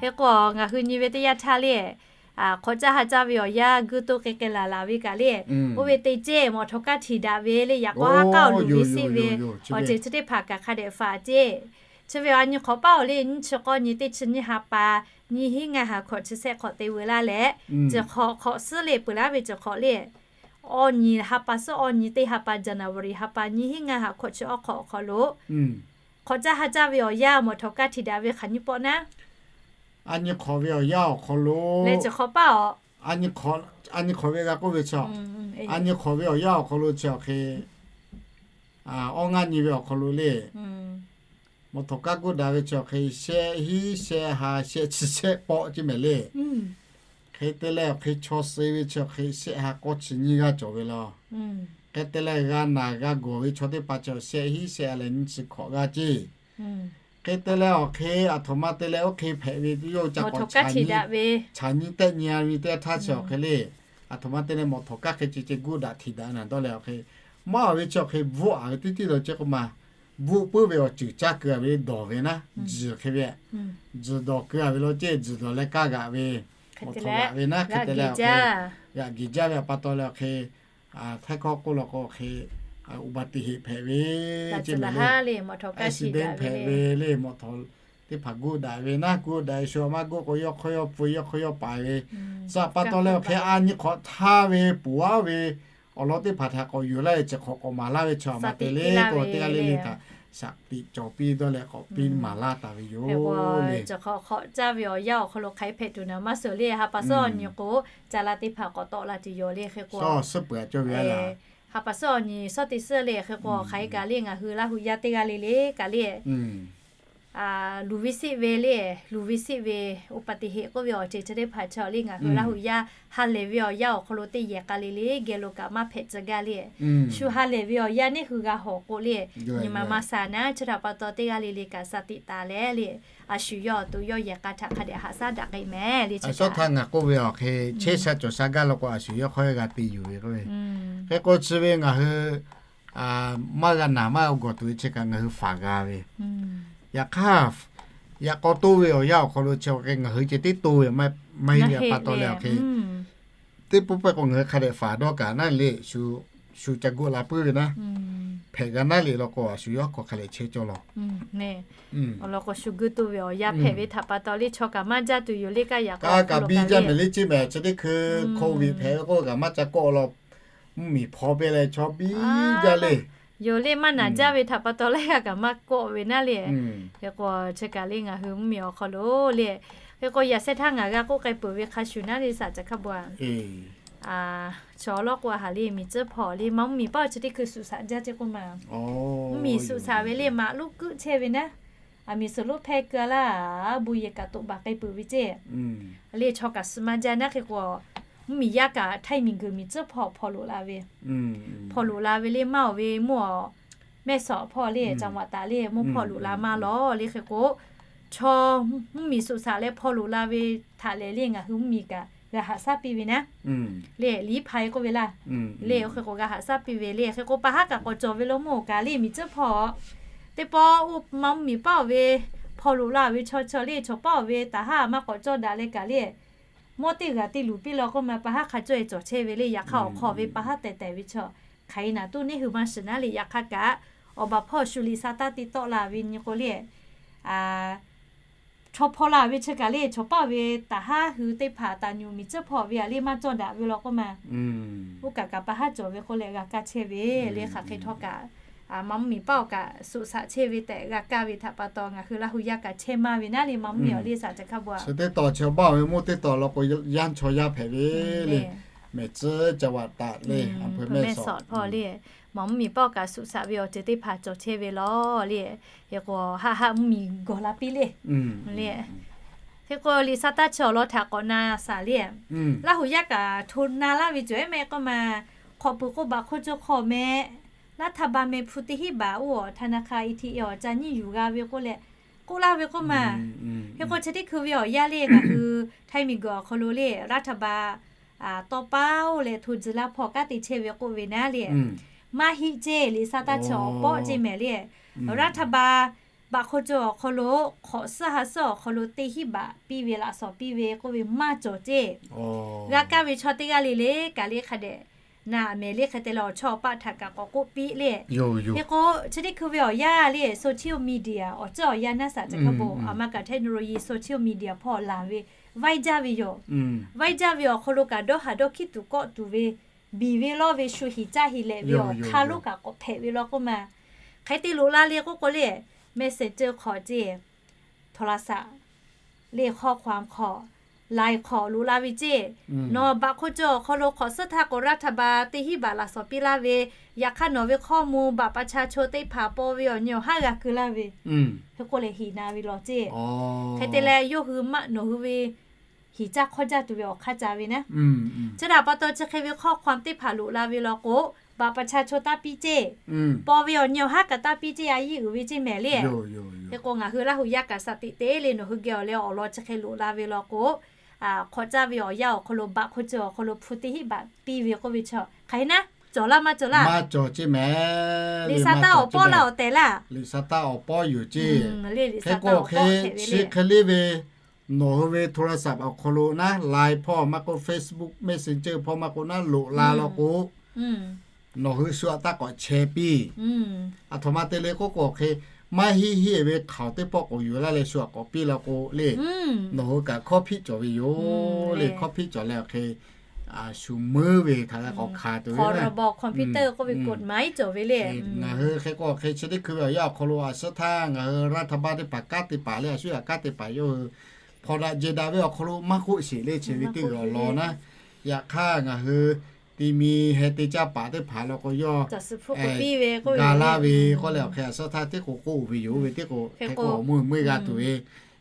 Hk'e k'o ngaˬ hui nyi ve teˇ yanˇ htaˇ le, hk'awꞈ caˇ ha caˇ ve awˬ yanˇ guˇ toˇ k'ai k'ai laˬ laˬ ve kaꞈ le, oˇ ve te ceˇ mawˬ htawꞈ kaˇ htiꞈ daꞈ ve le, yaꞈ k'aw haˉ k'aˇ awˬ luˬ ve siˆ ve awˬ ceuˬ chi teˇ hpaˍ kaꞈ hk'a dehꞈ faˍ ceˇ. Chi ve a nyi hk'awꞈ paˉ awˬ le nyiˇ chi k'awˇ nyi teˇ chi nyiˇ ha pa, nyiˇ hinˉ ngaˇ ha hkawꞈ chi shehˆ hk'awꞈ te veu laˇ leh, ceuˬ hk'awꞈ hk'awꞈ suhˉ le peuˬ laˇ ve ceuˬ hk'awꞈ le, awˇ nyi ha pa suhˉ awˇ nyi teˇ ha pa January ha pa nyiˇ hinˉ ngaˇ ha hkawꞈ chi awˇ hk'awꞈ awˬ hk'aw lo, hk'awꞈ caˇ ha caˇ ve awˬ yanˇ mawˬ htawꞈ kaˇ htiꞈ daꞈ ve hk'aˬ nyiˇ pawˆ naˉ, a nyi hk'awꞈ ve awˬ yanˇ awˬ hk'aw lo leh ceuˬ hk'awꞈ paˉ a, a nyi hk'awꞈ ve g'a k'oˆ ve chi, a nyi hk'awꞈ ve awˬ yanˇ awˬ hk'aw lo chi awˬ hk'e, awˇ ngaˇ nyi ve awˬ hk'aw lo le, mawˬ htawꞈ kaˇ guˇ daꞈ ve chi awˬ hk'e shehˆ hinˉ shehˆ ha shehˆ chi shehˆ pawˆ ceˇ mehˍ le. Hk'e te leh awˬ hk'e chaw suh ve chi awˬ hk'e shehˆ ha k'awˇ chi nyiˇ g'aˇ cawˬ ve laˇ. Hk'e te leh g'a naˬ g'a gawˬ ve chaw teˇ hpaˍ chi shehˆ hinˉ shehˆ ha leh nyiˇ chi hkawꞈ g'aˇ ceˇ. Hk'e te leh awˬ hk'e aˬ htoꞈ ma te leh oˇ hk'e hpehꞈ ve yawˇ hui ca k'awꞈ chaꞈ nyi tehˆ nyi a ve teˇ yanˇ htaˇ chi awˬ hk'e le, aˬ htoꞈ ma te leh mawˬ htawꞈ kanˉ hk'e ce ce guˇ daꞈ htiꞈ daꞈ naˬ dawˇ leh awˬ hk'e, maˇ a ve chi awˬ hk'e bvuhˆ a ve teˇ tiˉ law ceˇ k'oˆ ma, bvuhˆ puiˉ ve awˬ ceuˬ caˇ keu a ve le dawˬ ve naˉ, tzuhˬ hk'e ve, tzuhˬ dawˬ keu a ve law ceˇ, tzuhˬ dawˬ leh kaˇ g'aꞈ ve, mawˬ htawꞈ g'aꞈ ve naˉ hk'e te leh awˬ hk'e, g'aꞈ geˬ jaˇ ve awˬ pa taw leh awˬ hk'e, htaiˇ hkawˇ k'oˆ law k'o awˬ hk'e, อุบัติเหตุ hpehꞈ ve ceˇ mehˍ le, accident hpehꞈ ve le, mawˬ htawꞈ teˇ hpaˍ guˇ daꞈ ve naˉ, guˇ daꞈ ve shu a maˇ guˇ k'o yawˇ hk'awˇ yawˇ pfuh yawˇ hk'awˇ yawˇ paˍ ve, tcuh pa taw leh awˬ hk'e a nyi hk'awꞈ htaˇ ve poˬ aˉ ve awˬ lawn teˇ hpaˍ htaꞈ k'awꞈ yuˬ laˇ ve chi hk'awꞈ k'awꞈ maˍ laˇ ve chi a ma te le k'o teˇ g'aˇ le le htaꞈ shaꞈ tiꞈ cawˬ piˇ dawˇ leh k'awꞈ piˇ maˍ laˇ taˍ ve yoˬ le. Chi hk'awꞈ caˇ ve awˬ yanˇ awˬ hk'aw lo hk'aˬ hk'e hpehꞈ tuˬ naˍ maˇ suhˍ le, ha pa suhˉ awˬ nyi k'o, ca la teˇ hpaˍ k'awꞈ tawˆ la tuˬ yoˬ le hk'e k'o, ha pa suhˉ awˬ nyi suhˉ teˇ suhˉ le hk'e k'o hk'aˬ hk'e kaꞈ le ngaˬ hui Laˇ huˍ yaˇ teˇ g'aˇ le le kaꞈ le လူၤ visit ve le, လူၤ visit ve อุบัติเหตุ k'oˆ ve awˬ ceuˬ chi teˇ hpaˍ chaw le ngaˬ hui Laˇ huˍ yaˇ ha lehˬ ve awˬ yanˇ awˬ hk'aw lo teˇ yehˬ k'a le le geh lo kaꞈ maˇ hpehꞈ tcuh gaˇ le. Shu ha lehˬ ve awˬ yanˇ neˇ hui g'a hawˬ k'o le, nyi ma maˇ sha naˉ chi htaꞈ pa taw teˇ g'aˇ le le kaꞈ sha tiꞈ taˍ leh le, a shu yawˇ awˬ to yawˇ yehˬ k'a htaꞈ hk'a dehꞈ haꞈ shaˉ daꞈ k'ai mehˍ le. Chi htaꞈ ngaˬ k'oˆ ve awˬ hk'e chehˇ sha cawˬ sha gaˇ law k'o a shu yawˇ hk'aw g'a te yuˬ ve k'o ve, hk'e k'o chi ve ngaˬ hui maˇ g'a naˬ maˇ g'a gawˬ tuˬ ve chi kaꞈ ngaˬ hui faˍ g'a ve. Yaꞈ hk'aˇ, yaꞈ k'aw toˇ ve awˬ yanˇ awˬ hk'aw lo chi awˬ hk'e ngaˬ hui ceh tiˉ toˇ ve maˇ heˆ ve pa taw leh awˬ hk'e, teˇ pawˆ pawehˇ k'o ngaˬ hui hk'a dehꞈ faˍ dawˇ kaꞈ naˉ le, shu ca goˆ la puiˉ ve naˉ, hpehꞈ g'a naˉ le law k'o a shu yawˇ hk'aw hk'a lehˬ chehˇ cawˇ law. Awˬ lawn k'o shu guˇ toˇ ve awˬ yanˇ hpehꞈ ve htaꞈ pa taw le chaw kaꞈ maˇ jaˇ tuˬ yoˬ le kaˇ yaꞈ k'a kaꞈ biˇ jaˇ mehˍ le ceˇ mehˍ chi teˇ hkui โควิด hpehꞈ ve k'oˆ kaꞈ maˇ ca kawˆ law. Mvuhˇmiˬ hpaw pehˇ leh chaw biˇ jaˇ le. Yoˬ le maˇ naˬ jaˇ ve htaꞈ pa taw leh g'a kaꞈ maˇ kawˆ ve naˉ le. Hk'e k'o chi kaꞈ le ngaˬ hui mvuhˇmiˬ awˬ hk'aw lo le, hk'e k'o yaꞈ shehˇ htaˇ ngaˬ g'a k'oˆ k'ai peuˬ ve hk'a shuˍ naˉ le saˍ ca hk'a bu a Chaw lawˇ k'o a haˍ le miˬ tcuhˉ hpawˇ le maˇ mvuhˇmiˬ paˇ awˬ chi teˇ hkui suꞈ shaꞈ jaˇ ceˇ k'oˆ ma. Mvuhˇmiˬ suꞈ shaꞈ ve le maꞈ lonˉ kuˆ chehˇ ve naˉ, aˬ miˍ suhˍ lonˉ hpehˇ keu a laˇ, bon yehˬ kaꞈ toꞈ baˬ k'ai peuˬ ve ceˇ. Le chaw kaꞈ suh maˇ jaˇ naˉ hk'e k'o, mvuhˇmiˬ yaˇ kaꞈ htaiˇ miˬ guiˬ miˬ tcuhˉ hpawˇ hpawˇ loꞈ la ve, hpawˇ loꞈ la ve le maˇ awˬ ve mvuhˇ awˬ mehˇ sawꞈ hpawˇ le caˍ maꞈ taˍ le mvuhˇ hpawˇ loꞈ la maˇ lawˬ le hk'e k'o, chaw mvuhˇmiˬ suꞈ shaꞈ leh hpawˇ loꞈ la ve htaꞈ lehˬ le ngaˬ hui mvuhˇmiˬ kaꞈ g'a haꞈ shaˉ piˇ ve naˉ. Le liˇ hpaˍ e k'oˆ ve laˇ. Le oˇ hk'e k'o g'a haꞈ shaˉ piˇ ve le hk'e k'o pa haˉ kaꞈ k'awꞈ cawˬ ve lo mvuhˇ kaꞈ le miˬ tcuhˉ hpawˇ teˇ pawˆ oˇ ma mvuhˇmiˬ paˇ awˬ ve hpawˇ loꞈ la ve chaw chaw le chaw paˇ awˬ ve taˍ haˉ maˇ k'awꞈ cawˇ daꞈ leh kaꞈ le mawˇ teˇ g'aˇ te luˬ piˇ law k'oˆ ma pa haˉ hk'a cawˇ e cawˬ chehˇ ve le. Yaꞈ hk'aˇ awˬ hk'aw ve pa haˉ tehˬ tehˬ ve chaw hk'aˬ hk'e naˬ tuˬ neˇ hui maˇ shiˍ naˉ le. Yaꞈ hk'aˇ kaꞈ awˬ baˬ hpawˇ shu liꞈ sa taˇ te tawˆ la ve nyi k'o le chaw hpawˇ la ve chi kaꞈ le chaw paˇ ve taˍ haˉ hui teˇ hpaˍ taˍ nyuˬ miˬ tcuhˉ hpawˇ ve a le maˇ cawˇ daꞈ ve law k'oˆ ma. Oˇ kaꞈ kaꞈ pa haˉ cawˬ ve k'oˆ leh g'a kaˇ chehˇ ve le. Hk'aˬ hk'e htawˇ kaꞈ ma mvuhˇmiˬ paˇ awˬ kaꞈ suꞈ shaꞈ chehˇ ve tehꞈ g'a kaˇ ve htaꞈ pa taw ngaˬ hui Laˇ huˍ yaˇ kaꞈ chehˇ maˇ ve naˉ le ma mvuhˇmiˬ awˬ le saˍ ca hk'a bu a. Chi teˇ taw chi baˇ ve mvuhˇ teˇ taw law k'o yaˇ chaw yaˇ hpehꞈ ve le. Mehˬ tcuhˉ ca vaꞈ taˍ le a hpeuꞈ mehˇ sawꞈ hpawˇ le ma mvuhˇmiˬ paˇ awˬ kaꞈ suꞈ shaꞈ ve awˬ ceuˬ teˇ hpaˍ cawˬ chehˇ ve law le. Hk'e k'o haˆ haˆ mvuhˇmiˬ gawˬ la piˇ le. Le hk'e k'o liꞈ sa taˇ chi awˬ lawn htaꞈ k'awꞈ na shaˍ le. Laˇ huˍ yaˇ kaꞈ hto na laˇ ve cawˬ ehˉ mehˆ k'oˆ ma. Hk'awꞈ puiˍ k'o baꞈ hk'oˆ cawˇ hk'aw meh, รัฐบาล meh hpu teˇ hinˉ baꞈ oˇ awˬ ธนาคาร เอทีเอ็ม awˬ ca nyiˇ yuˬ g'a ve k'oˆ leh k'oˆ laˇ ve k'oˆ ma. Hk'e k'o chi teˇ hkui ve awˬ yanˇ le ngaˬ hui Htaiˇ miˬguiˬ awˬ hk'aw lo le รัฐบาล tawˇ paˉ oˇ leh hto tcuh laˇ hpawˇ kanˉ te chehˇ ve k'oˆ ve naˉ le. Maˇ heˆ ceˇ liꞈ sa taˇ chi awˬ pawˆ ceˇ mehˍ le. รัฐบาล baꞈ hk'oˆ cawˇ awˬ hk'aw lo hk'awꞈ suhˉ ha suhˉ awˬ hk'aw lo teˇ hinˉ baꞈ piˇ ve laꞈ shawˍ piˇ ve k'oˆ ve maˇ cawˬ ceˇ. G'a kaˇ ve chaw teˇ g'aˇ le le kaꞈ le hk'a dehꞈ na mehˍ le hk'e te leh awˬ chawˇ awˬ paˆ htaꞈ kaꞈ k'awꞈ k'oˆ piˇ le. Hk'e k'o chi teˇ hkui ve awˬ yanˇ le social media awˬ ceuˬ awˬ yanˇ naˉ saˍ ca hk'a bo a ma kaꞈ technology social media hpawˇ laˬ ve vaiˇ jaˇ ve yoˬ. Vaiˇ jaˇ ve awˬ hk'aw lo kaꞈ dawˇ haˍ dawˇ hkiˉ tuˬ kawˆ tuˬ ve biˬ ve lawˇ ve shu hiˍ caˇ hiˍ lehꞈ ve awˬ hk'aˇ lonˉ kaꞈ k'awꞈ hpehꞈ ve law k'oˆ ma. Hk'e te loꞈ la le k'oˆ k'o le, messenger hk'awꞈ ceˇ, โทรศัพท์ le hk'aw hk'awꞈ hk'awꞈ, line hk'awꞈ loꞈ la ve ceˇ. Nawˬ baꞈ hk'oˆ cawˇ awˬ hk'aw lo hk'awꞈ suhˉ htaˇ k'o รัฐบาล teˇ hinˉ baꞈ laꞈ shawˍ piˇ laˇ ve, yaꞈ hk'aˇ nawˬ ve ข้อมูล บัตรประชาชน teˇ hpaˍ paw ve awˬ nyi awˬ haˉ g'a keu laˇ ve, hk'e k'oˆ leh hiˍ na ve law ceˇ. Hk'e te leh yawˇ hui maˇ nawˬ hui ve hiˍ caˇ hk'awˇ jaˇ tuˬ ve awˬ hk'aˇ ca ve naˉ. Chi htaꞈ pa taw chi hk'e ve ข้อความ teˇ hpaˍ loꞈ la ve law k'o, บัตรประชาชน taˇ piˇ ceˇ, paw ve awˬ nyi awˬ haˉ kaꞈ taˇ piˇ ceˇ, a yiˇ uiˍ ve ceˇ mehˍ le. Hk'e k'o ngaˬ hui Laˇ huˍ yaˇ kaꞈ สติ te le, nawˬ hui geh awˬ leh awˬ lawn chi hk'e loꞈ la ve law k'o, hk'awꞈ caˇ ve awˬ yanˇ awˬ hk'aw lo บัตร hk'oˆ ceuˬ awˬ hk'aw lo hpu teˇ hinˉ บาท piˇ ve k'oˆ ve chi hk'aˬ hk'e naˉ, cawˬ laˇ maˇ cawˬ laˇ? Maˇ cawˬ ceˇ mehˍ. Liꞈ hk'aˬ htaˇ awˬ pawˇ laˇ awˬ tehˬ laˇ. Liꞈ hk'aˬ htaˇ awˬ pawˇ yoˬ ceˇ. Hk'e k'o hk'e chi hk'e le ve, nawˬ hui ve โทรศัพท์ awˬ hk'aw lo naˉ, Line hpawˇ maˇ k'oˆ, Facebook Messenger hpawˇ maˇ k'oˆ naˉ, loꞈ la law k'o, nawˬ hui shu aꞈ taˇ k'awꞈ chehˇ piˇ. Aˬ htoꞈ ma te le k'oˆ k'o hk'e, maˇ heˆ heˆ ve hkaoˍ teˇ pawˆ k'awꞈ yuˬ laˇ leh shu aꞈ k'awꞈ piˇ law k'o le, nawˬ hui kaꞈ hkawˇ hpiˆ cawˬ ve yoˬ le. Hkawˇ hpiˆ cawˬ leh awˬ hk'e shu meuˉ ve htaꞈ g'a k'awꞈ hkanˍ tuˬ ve, computer k'oˆ ve กฎหมาย cawˬ ve le. Ngaˬ hui hk'e k'o hk'e chi teˇ hkui ve awˬ yanˇ awˬ hk'aw lo a suhˉ htaˇ ngaˬ hui รัฐบาล teˇ hpaˍ kanˉ te paˍ le, a shu yaꞈ kanˉ te paˍ yawˇ hui hpawnˬ daꞈ jehˬ daꞈ ve awˬ hk'aw lo maˇ k'oˆ sheˍ le, chi ve teˇ g'aˇ awˬ lawn naˉ. Yaꞈ hk'aˇ ngaˬ hui ti mi heh te caˇ paˍ teˇ hpaˍ law k'o yawˇ ga laˇ ve k'oˆ leh awˬ hk'e a suhˉ htaˇ teˇ k'o k'oˆ ve yoˬ. Oˇ ve teˇ k'o hk'e k'o awˬ meuˇ meuˇ g'a tuˬ ve,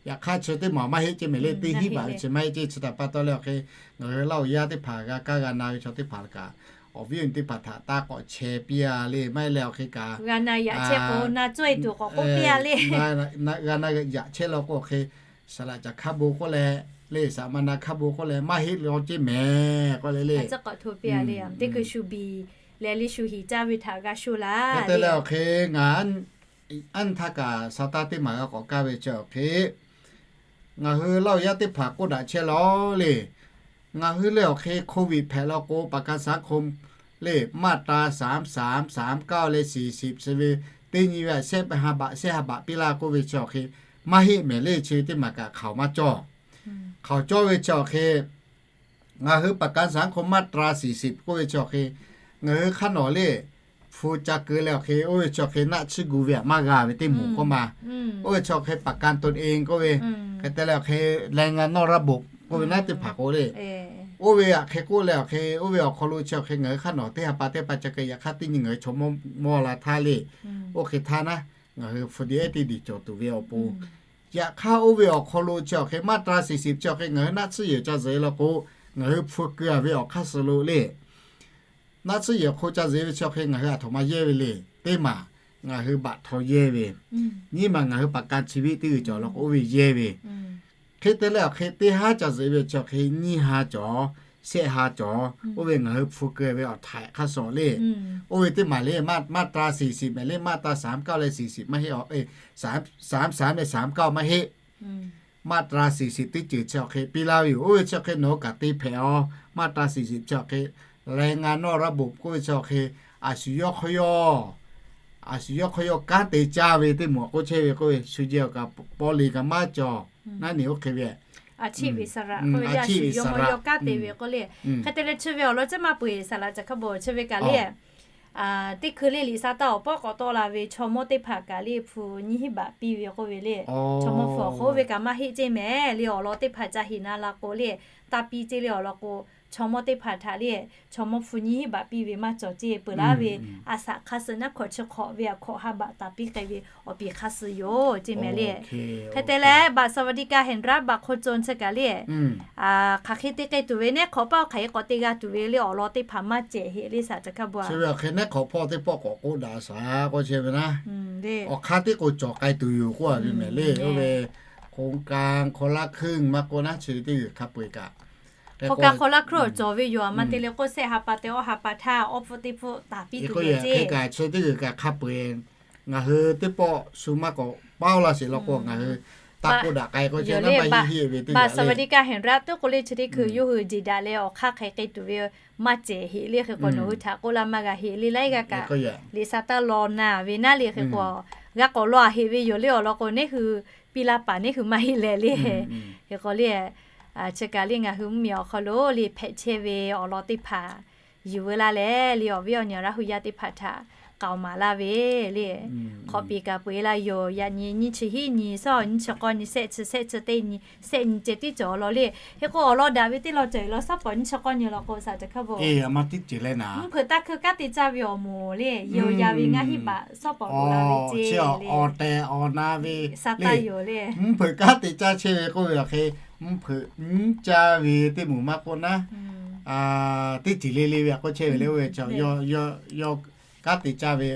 yaꞈ hk'aˇ chi teˇ maˬ maˇ heˆ ceˇ mehˍ le, teˇ hinˉ บาท ve chi maˇ heˆ ceˇ. Chi htaꞈ pa taw leh awˬ hk'e ngaˬ hui Laˇ huˍ yaˇ teˇ hpaˍ g'a kaˇ g'a na ve chaw teˇ hpaˍ kaꞈ, awˬ viˉ awˬ nyi teˇ hpaˍ htaꞈ taˇ k'awꞈ chehˇ piˇ a le, maˇ heˆ leh awˬ hk'e kaꞈ g'a na yaꞈ chehˇ k'o na cawˇ e tuˬ k'awꞈ k'oˆ piˇ a le. G'a na yaꞈ chehˇ law k'o awˬ hk'e, saˍ laꞈ caˬ hkaˇ bon k'oˆ leh le, saˍ ma na hkaˇ bon k'oˆ leh maˇ heˆ law ceˇ mehˍ k'oˆ leh le, teˇ hkui shu biˬ leh le shu hiˍ caˇ ve htaꞈ g'a sho laˇ. Hk'e te leh awˬ hk'e ngaˬ aˉ htaˇ kaꞈ sa taˇ teˇ maˬ g'a k'awꞈ kaˇ ve chi awˬ hk'e, ngaˬ hui Laˇ huˍ yaˇ teˇ hpaˍ k'oˆ daꞈ chehˇ law le. Ngaˬ hui le awˬ hk'e โควิด hpehꞈ law k'o ประกันสังคม le มาตรา สามสาม สามเก้า leh สี่สิบ chi ve teˇ nyi ve aꞈ shehˆ ha baꞈ shehˆ ha baꞈ piˇ laˇ k'oˆ ve chi awˬ hk'e maˇ heˆ mehˍ le. Chi ve teˇ maˬ kaꞈ hk'aoˍ maˇ cawˇ. Hk'aoˍ cawˇ ve chi awˬ hk'e, ngaˬ hui ประกันสังคม มาตรา สี่สิบ k'oˆ ve chi awˬ hk'e, ngaˬ hui hk'aˇ nawˬ le hpu ca keu leh awˬ hk'e oˇ ve chi awˬ hk'e naˆ tsuhˇ gu ve aꞈ maˇ g'a ve teˇ moˍ k'oˆ ma. Oˇ ve chi awˬ hk'e ประกันตนเอง k'oˆ ve, hk'e te leh awˬ hk'e แรงงานนอกระบบ k'oˆ ve naˉ teˇ hpaˍ k'o le. Oˇ ve aꞈ hk'e k'oˆ leh awˬ hk'e oˇ ve awˬ hk'aw lo chi awˬ hk'e ngaˬ hui hk'aˇ nawˬ teˇ ha pa teˇ pa ca keu, yaꞈ hk'aˇ teˇ nyi ngaˬ hui chaw mawˇ mawˇ la htaˇ le, oˇ hk'e htaˇ naˉ ngaˬ hui hpu de ehˉ teˇ diˬ cawˬ tuˬ ve awˬ pon, yaꞈ hk'aˇ oˇ ve awˬ hk'aw lo chi awˬ hk'e มาตรา สี่สิบ chi awˬ hk'e ngaˬ hui naˆ tsuhˇ yehˬ ca zuhꞈ e law k'o, ngaˬ hui hpu keu a ve awˬ hk'aˇ suh lo le. Naˆ tsuhˇ yehˬ hk'o ca zuhꞈ e ve chi awˬ hk'e ngaˬ hui aˬ htoꞈ ma yehˇ ve le. Teˇ maˬ ngaˬ hui baꞈ htaw yehˇ ve, nyiˇ maˬ ngaˬ hui ประกันชีวิต teˇ g'uiˬ cawˬ law k'o oˇ ve yehˇ ve. Hk'e te leh awˬ hk'e teˇ haˉ ca zuhꞈ e ve chi awˬ hk'e nyiˇ ha cawˬ, shehˆ ha cawˬ, oˇ ve ngaˬ hui hpu keu ve awˬ htaiˍ hk'aˇ suh le. Oˇ ve teˇ maˬ le, มาตรา สี่สิบ mehˍ le, มาตรา สามเก้า leh สี่สิบ maˇ heˆ, สามสาม leh สามเก้า maˇ heˆ. มาตรา สี่สิบ teˇ ceuˬ chi awˬ hk'e piˇ laˇ ve yoˬ. Oˇ ve chi awˬ hk'e nawˬ hui kaꞈ te hpehꞈ a. มาตรา สี่สิบ chi awˬ hk'e แรงงานนอกระบบ k'oˆ ve chi awˬ hk'e, a shu yawˇ hk'aw yawˇ, a shu yawˇ hk'aw yawˇ kanˉ te caˇ ve teˇ moˍ k'oˆ chehˇ ve k'oˆ ve, shu jehˬ awˬ kaꞈ paw liꞈ kaꞈ maˇ cawˬ naˉ ni oˇ hk'e ve, a ciˉ ve saˍ laꞈ k'oˆ ve, a shu yawˇ mawˇ yawˇ kanˉ te ve k'oˆ le. Hk'e te leh chi ve awˬ lawn ceh maˇ peuˬ, saˍ laꞈ caˬ hkaˇ bon chi ve kaꞈ le, teˇ hkui le liꞈ sa taˇ awˬ pawˆ k'awꞈ tawˆ la ve chaw mawˇ teˇ hpaˍ kaꞈ le hpu nyiˇ hinˉ baꞈ piˇ ve k'oˆ ve le. Chaw mawˇ hpu awˬ hk'aw oˇ ve kaꞈ maˇ heˆ ceˇ mehˍ le, awˬ lawn teˇ hpaˍ ca heˍ na la k'o le, taˇ piˇ ceˇ le. Awˬ lawn k'o, chaw mawˇ teˇ hpaˍ htaꞈ le chaw mawˇ hpu nyiˇ hinˉ baꞈ piˇ ve maˇ cawˬ ceˇ peuˬ laˇ ve, a shaꞈ hk'aˇ suh naˉ hkawꞈ chi hk'awꞈ ve aꞈ hkawꞈ ha baꞈ taˍ piˇ k'ai ve awˬ piˍ hk'aˇ suh yoˬ ceˇ mehˍ le. Hk'e te leh บัตรสวัสดิการแห่งรัฐ บัตรคนจน chi kaꞈ le, hk'aˬ hk'e te k'ai tuˬ ve nehˉ hk'awꞈ paˆ hk'aˬ hk'e k'awꞈ te g'a tuˬ ve le, awˬ lawn teˇ hpaˍ maˇ cehˬ heˆ le, saˍ caˬ hkaˇ bon a. Chi ve awˬ hk'e nehˉ hk'awꞈ paˆ teˇ pawˆ k'awꞈ k'oˆ daꞈ shaˍ k'oˆ chehˇ ve naˉ, awˬ hk'aˇ tiˉ k'o cawˬ k'ai tuˬ yoˬ k'oˆ a ve mehˍ le. Oˇ ve โครงการคนละครึ่ง maˇ k'oˆ naˉ, chi ve teˇ g'uiˬ hk'a peu-eˬ kaꞈ, โครงการคนละครึ่ง cawˬ ve yoˬ. A ma te le k'o shehˆ ha pa te awˇ ha pa htaˇ awˇ hpfuhˆ teˇ hpfuhˆ taˍ piˇ tuˬ ve ceˇ. Hk'e kaꞈ chi teˇ g'uiˬ kaꞈ hk'a peu-eˬ ngaˬ hui teˇ pawˆ shu maˇ k'awꞈ paˉ laˇ sheˍ law k'o ngaˬ hui taˇ k'oˆ daꞈ k'ai k'oˆ chehˇ ve naˉ, maˇ heˆ heˆ ve teˇ g'uiˬ le. บัตรสวัสดิการแห่งรัฐ teˇ k'o le chi teˇ hkui yawˇ hui jeˬ daꞈ leh awˬ hk'aˇ hk'aˬ hk'e k'ai tuˬ ve maˇ cehˬ heˆ le. Hk'e k'o nawˬ hui htaꞈ k'oˆ laˇ maˇ g'a heˆ le, laiˉ g'aˇ kaꞈ liꞈ sa taˇ law na ve naˉ le. Hk'e k'o g'a k'awꞈ law a heˆ ve yoˬ le. Awˬ lawn k'o nehˉ hui piˇ laˇ paˍ nehˉ hui maˇ heˆ leh le. Hk'e k'o le, chi kaꞈ le ngaˬ hui mvuhˇmiˬ awˬ hk'aw lo le hpehꞈ chehˇ ve awˬ lawn teˇ hpaˍ yuˬ veu laˇ leh le, awˬ viˉ awˬ nyi Laˇ huˍ yaˇ teˇ hpaˍ htaꞈ k'aoˍ maˍ laˇ ve le. Hk'awꞈ piˍ kaꞈ peu-eˬ la yoˬ. Yaꞈ nyi nyiˇ chi hiˉ nyi, shawˉ nyiˇ chi k'awˇ nyi, shehˆ chi, shehˆ chi teˇ nyi, shehˆ nyi ceh tiˉ cawˬ law le. Hk'e k'o awˬ lawn daꞈ ve teˇ lawn cawˬ-eˬ law, shawˉ pawˍ nyiˇ chi k'awˇ nyi law k'o, shaˍ teꞈ hkawˇ bon, mvuhˇ hpeuꞈ taˇ hkui kanˉ te caˇ ve awˬ moˍ le, yoˬ yaˍ ve ngaˇ hinˉ baꞈ shawˉ pawˍ loꞈ la ve ceˇ le. Sa taˇ yoˬ le. Mvuhˇ hpeuꞈ kanˉ te caˇ chehˇ ve k'oˆ ve awˬ hk'e, mvuhˇ hpeuꞈ nyiˇ caˇ ve teˇ moˍ maˇ k'oˆ naˉ, teˇ ceuˬ le le ve htaꞈ k'oˆ chehˇ ve le. Oˇ ve chaw yawˇ kanˉ te caˇ ve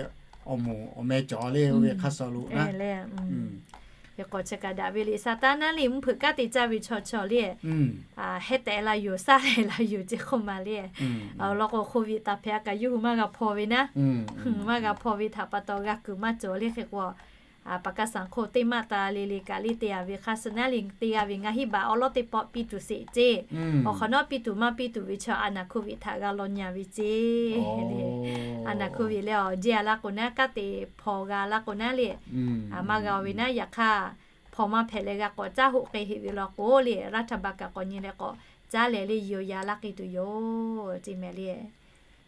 awˬ moˍ awˬ meh cawˬ le, oˇ ve hk'aˇ suh lo naˉ. Hk'e k'awꞈ chi kaꞈ daꞈ ve le, sa taˇ naˉ le, mvuhˇ hpeuꞈ kanˉ te caˇ ve chaw chaw le, heh tehꞈ la yoˬ, saˉ leh la yoˬ ceˇ k'oˆ ma le. Awˬ lawn k'o, hk'oˍ viꞈ taˍ hpehꞈ a kaꞈ yawˇ hui maˇ g'a hpaw ve naˉ. Maˇ g'a hpaw ve htaꞈ pa taw g'a kuiˬ maˇ cawˬ le. Hk'e k'o, paˍ kaˇ saˍ hk'oˆ teˇ maˆ ta le le kaꞈ le te a ve hk'aˇ suh naˉ le, teˇ g'aˇ ve ngaˇ hinˉ baꞈ awˉ lawˉ teˇ pawˆ piˇ tuˬ sheˍ ceˇ. Awˬ hk'awꞈ nawˉ piˇ tuˬ maˇ piˇ tuˬ ve chaw a naˍ hk'oˍ viꞈ htaꞈ g'a law nyi a ve ceˇ le. A naˍ hk'oˍ viꞈ leh awˬ jeˇ a laˇ k'o naˉ, kanˉ te hpaw g'a laˇ k'o naˉ le, maˇ g'a ve naˉ. Yaꞈ hk'aˇ, hpaw maˇ hpehꞈ leh g'a k'awꞈ caˉ hoꞈ k'e heꞈ ve law k'o le, raˇ htaꞈ ba kaꞈ k'awꞈ nyi leh k'awꞈ caˉ leh le, yoˬ yaˍ laˇ k'e tuˬ yoˬ ceˇ mehˍ le.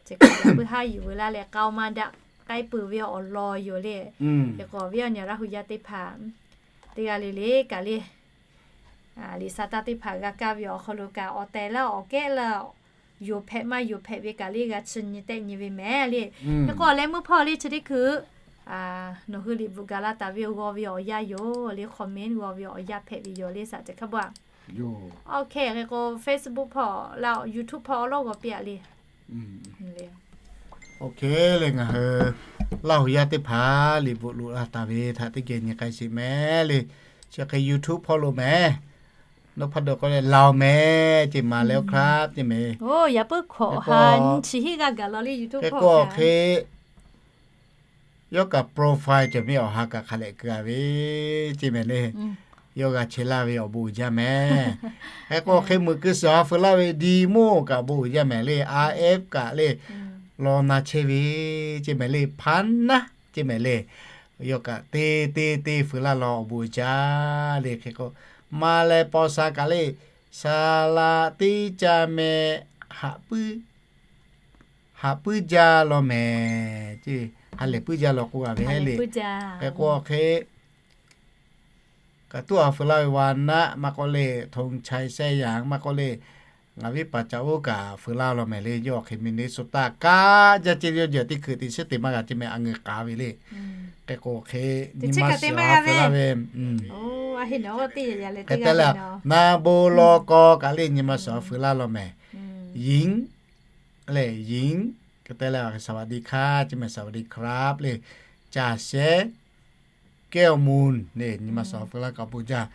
Chi hk'e puiˉ haˉ yuˬ veu laˇ leh k'aoˍ maˍ daꞈ k'ai peuˬ ve awˬ lawn yoˬ le. Hk'e k'o, awˬ viˉ awˬ nyi Laˇ hu yaˇ teˇ hpaˍ, teˇ g'aˇ le le kaꞈ le, liꞈ sa taˇ teˇ hpaˍ g'a kaˇ ve awˬ hk'aw lo kaꞈ, awˬ tehˬ laˇ awˬ kehˉ laˇ, yoˬ hpehꞈ maˇ yoˬ hpehꞈ ve kaꞈ le g'a chi nyi tehˆ nyi ve mehˍ le. Hk'e k'o, awˬ leh meuˇ hpawˇ le chi teˇ hkui nawˬ hui liꞈ bvuhꞈ gaˬ la taˍ ve g'aw ve awˬ yanˇ yoˬ le, comment g'aw ve awˬ yanˇ hpehꞈ ve yoˬ le, shaˍ teꞈ hk'a ba. Oˇ hk'e k'o, Facebook hpawˇ laˇ, YouTube hpawˇ awˉ lawˉ g'aw piˇ a le. Oˇ hk'e le, ngaˬ hui Laˇ hu yaˇ teˇ hpaˍ liꞈ bvuhꞈ loꞈ la taˍ ve htaꞈ teˇ geh nyi k'ai sheˍ mehˍ le. Chi hk'e YouTube hpawˇ lo mehˍ, nawˬ hpaˇ dawˬ k'o leh Laoˬ mehˍ ceˇ, Maˍ leh oˇ hk'aˇ ceˇ mehˍ. Oˇ, yaꞈ puiˉ hk'awꞈ ha nyi chi hiˆ g'aˇ gaˬ law le YouTube hpawˇ hk'e. Yawˇ kaꞈ profile cawˬ ve awˬ ha kaꞈ hk'a lehꞈ keu a ve ceˇ mehˍ le. Yawˇ g'a chehˇ laˇ ve awˬ bon uiˍ jaˇ mehˍ. Hk'e k'o, hk'e meuꞈ keu suhˍ ha feu laˇ ve Dimo kaꞈ awˬ bon uiˍ jaˇ mehˍ le. Rf kaꞈ le, law na chehˇ ve ceˇ mehˍ le. Hpaˉ naˉ ceˇ mehˍ le. Yawˇ kaꞈ te te te feu laˇ law awˬ bon uiˍ jaˇ le. Hk'e k'o, ma leh paw sha kaꞈ le, saˍ laꞈ teˇ caˇ meh, haꞈ puiˉ haꞈ puiˉ jaˇ law mehˍ ceˇ, ha lehˬ puiˉ jaˇ law k'oˆ a ve le. Hk'e k'o, hk'e kaꞈ tuˉ a feu laˇ ve Wa Naˆ maˇ k'oˆ le, Thong Chai Sehˇ Yaˍ maˇ k'oˆ le, ngaˬ viˉ paˍ caꞈ oˉ kaꞈ feu laˇ law mehˍ le. Yawˇ hk'e Minnesota kaꞈ jaˇ ceˇ, yawˇ jehˬ teˇ hkui teˇ shiˉ te maˇ g'a ceˇ mehˍ, a ngeu k'aˍ ve le. Hk'e k'o, hk'e nyi ma suhˍ a feu laˇ ve, hk'e te leh, na bo law kaw kaꞈ le nyi ma suhˍ a feu laˇ law mehˍ. Yinˉ lehˬ, Yinˉ, hk'e te leh สวัสดีค่ะ ceˇ mehˍ, สวัสดีครับ le. Caˍ shehˉ, แก้วมูล le, nyi ma suhˍ a feu laˇ kaꞈ awˬ bon jaˇ.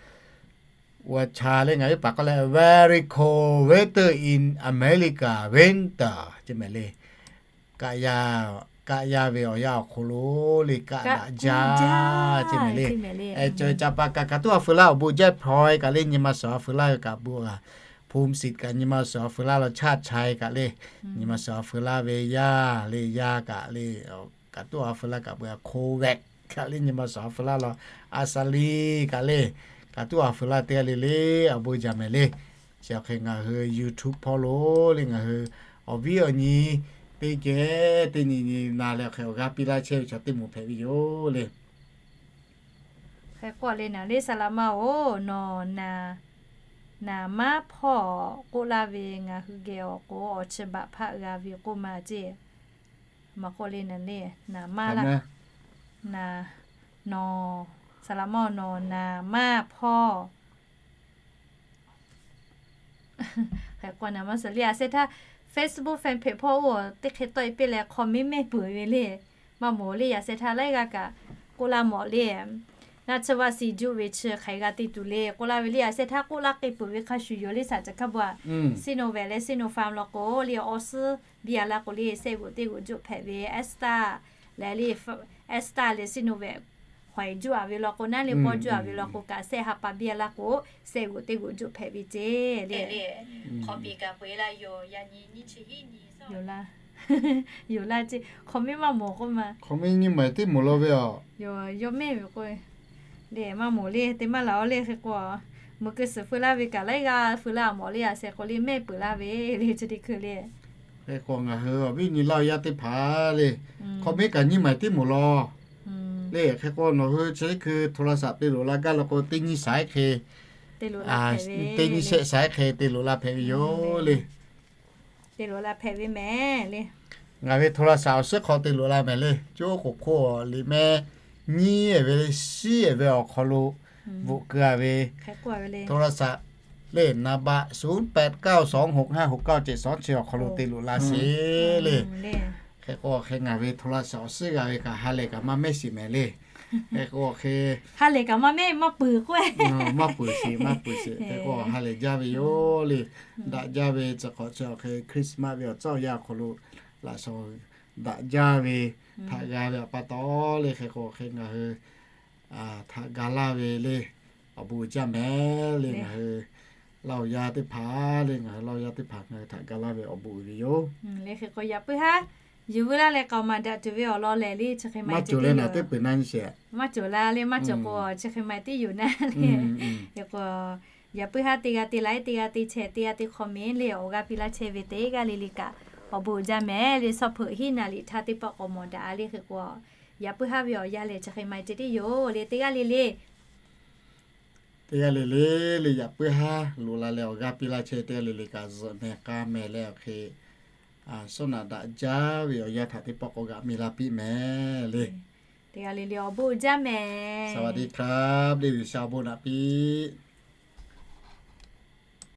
Wa cha le, ngaˬ viˉ paˍ k'oˆ leh very cold weather in America winter ceˇ mehˍ le. Kaꞈ yaˇ, kaꞈ yaˇ ve awˬ yanˇ awˬ hk'aw lo le, kaꞈ daꞈ jaˇ ceˇ mehˍ le. Cawˬ ca pa kaꞈ kaꞈ tuˉ a feu laˇ awˬ bon jaˇ. Hpaw kaꞈ le nyi ma suhˍ a feu laˇ ve kaꞈ bon a, Phum Sit kaꞈ nyi ma suhˍ a feu laˇ law, Chaˇ Chai kaꞈ le nyi ma suhˍ a feu laˇ ve yaˇ le, yaˇ kaꞈ le kaꞈ tuˉ a feu laˇ kaꞈ bon a, Kho Vek kaꞈ le nyi ma suhˍ a feu laˇ law, A Sa Liˇ kaꞈ le kaꞈ tuˉ a feu laˇ teˇ g'aˇ le le, awˬ bon jaˇ mehˍ le. Chi hk'e ngaˬ hui YouTube hpawˇ lo le ngaˬ hui awˬ viˉ awˬ nyi teˇ geh teˇ nyi nyi na leh hk'e awˬ g'aˇ piˇ laˇ chehˇ ve chaw teˇ moˍ hpehꞈ ve yoˬ le. Hk'e k'oˆ le naˍ le, saˍ laꞈ ma-oˬ, nawˬ naˍ, naˍ maˇ hpawˇ k'oˆ laˇ ve ngaˬ hui geh awˬ k'o awˬ chi baꞈ hpaˆ g'a ve k'oˆ ma ceˇ. Maˇ k'oˆ le naˍ le, naˍ maˇ laˇ, naˍ, nawˬ, saˍ laꞈ ma-oˬ, nawˬ naˍ maˇ hpawˇ Hk'e k'o naˍ maˇ suhˍ le, a sheh htaˇ Facebook fan page hpawˇ oˇ teˇ hk'e tawˆ e piˇ leh hk'aw miˇ mehˆ peuˬ ve le. Maˇ mawˬ le, a sheh htaˇ laiˉ g'aˇ kaꞈ k'oˆ laˇ mawˬ le. Ngaˇ chi vaˇ shiˍ juˆ ve chi hk'aˬ hk'e g'a te tuˬ le k'oˆ laˇ ve le. A sheh htaˇ k'oˆ laˇ k'e peuˬ ve hk'a shuˍ yoˬ le, shaˍ caꞈ hkaˇ bvuhꞈ. Sinovac leh Sinopharm law k'o le, awˬ suhˉ biˇ a laˇ k'o le, shehˆ g'uꞈ teˇ g'uꞈ juˆ hpehꞈ ve. Astra leh le, Astra leh Sinovac hk'aw juˆ a ve law k'o, naˉ le pawˇ juˆ a ve law k'o kaꞈ, shehˆ ha pa biˇ a laˇ k'o, shehˆ g'uꞈ teˇ g'uꞈ juˆ hpehꞈ ve ceˇ le. Yoˬ laˇ, yoˬ laˇ ceˇ. Hk'aw miˇ maˇ mawˬ k'oˆ ma. Hk'aw miˇ nyiˇ maˬ teˇ mawˬ law ve a. Yoˬ, yawˇ mehˆ ve k'o, le maˇ mawˬ le, te maˇ laˬ oˬ le hk'e k'o, meuꞈ keu suhˍ feu laˇ ve kaꞈ laiˉ g'aˇ feu laˇ mawˬ le, a sheh k'o le mehˆ peuˬ laˇ ve le, chi teˇ hkui le. Hk'e k'o ngaˬ hui awˬ viˉ nyi Laˇ huˍ yaˇ teˇ hpaˍ le, hk'awꞈ miˉ kaꞈ nyiˇ maˬ tiˉ moˍ law le. Hk'e k'o nawˬ hui chi teˇ hkui โทรศัพท์ te loꞈ la gaˇ la k'o, teˇ nyiˇ saiˉ hk'e, teˇ nyiˇ shehˆ saiˉ hk'e te loꞈ la hpehꞈ ve yoˬ le. Ngaˬ ve โทรศัพท์ awˬ suhˉ hk'aw te loꞈ la mehˍ le. Coˇ k'oˍ hk'oˆ liꞈ mehˆ nyiˇ ehˍ ve le, shiˉ ehˍ ve awˬ hk'aw lo bvuhꞈ keu a ve โทรศัพท์ le, naˍ baꞈ ศูนย์แปดเก้าสองหกห้าหกเก้าเจ็ดสอง chi awˬ hk'aw lo te loꞈ la sheˍ le. Hk'e k'o hk'e ngaˬ ve โทรศัพท์ awˬ suhˉ g'a ve kaꞈ ha lehˬ kaꞈ maˇ mehˉ sheˍ mehˍ le. Hk'e k'o hk'e ha lehˬ kaꞈ maˇ mehˉ, maˇ peuˬ k'o, maˇ peuˬ sheˍ, maˇ peuˬ sheˍ. Hk'e k'o ha lehˬ jaˇ ve yoˬ le. Daꞈ jaˇ ve chi hk'awꞈ chi awˬ hk'e Christmas ve awˬ tcuhˉ awˬ yanˇ awˬ hk'aw lo laꞈ shawnˍ daꞈ jaˇ ve htaꞈ g'a ve awˬ pa taw le. Hk'e k'o hk'e ngaˬ hui htaꞈ ga laˇ ve le, awˬ bon uiˍ jaˇ mehˍ le. Ngaˬ hui Laˇ huˍ yaˇ teˇ hpaˍ le, ngaˬ hui Laˇ huˍ yaˇ teˇ hpaˍ ngaˬ hui htaꞈ ga laˇ ve awˬ bon uiˍ ve yoˬ le. Hk'e k'o yaꞈ puiˉ haˉ yuˬ veu laˇ leh k'aoˍ maˍ daꞈ tuˬ ve awˬ lawn lehˬ le, chi hk'e maˇ cawˬ le naˬ teˇ peuˬ na nyi sheˍ. Maˇ cawˬ la le, maˇ cawˬ k'o chi hk'e maˇ tiˉ yuˬ na le. Hk'e k'o yaꞈ puiˉ haˉ teˇ g'aˇ te laiˉ, teˇ g'aˇ te chehˇ, teˇ g'aˇ te hk'awꞈ mehˍ le, awˬ g'aˇ piˇ laˇ chehˇ ve teˇ g'aˇ le le kaꞈ awˬ bon uiˍ jaˇ mehˍ le. Suhˉ hpeuꞈ hiˉ naˍ liꞈ htaˇ teˇ pawˆ k'awꞈ mawˬ daꞈ le. Hk'e k'o yaꞈ puiˉ haˉ ve awˬ yanˇ lehˬ chi hk'e maˇ te tiˉ yoˬ le, teˇ g'aˇ le le. Teˇ g'aˇ le le le yaꞈ puiˉ haˉ loꞈ la leh awˬ g'aˇ piˇ laˇ chehˇ teˇ g'aˇ le le kaꞈ zuhꞈ mehˍ k'a mehˍ leh awˬ hk'e suhˉ naꞈ daꞈ jaˇ ve awˬ yanˇ htaꞈ teˇ pawˆ k'awꞈ g'aꞈ mi la piˇ mehˍ le. Teˇ g'aˇ le le awˬ bon uiˍ jaˇ mehˍ. สวัสดีครับ le, G'uiˬsha awˬ bon naꞈ piˇ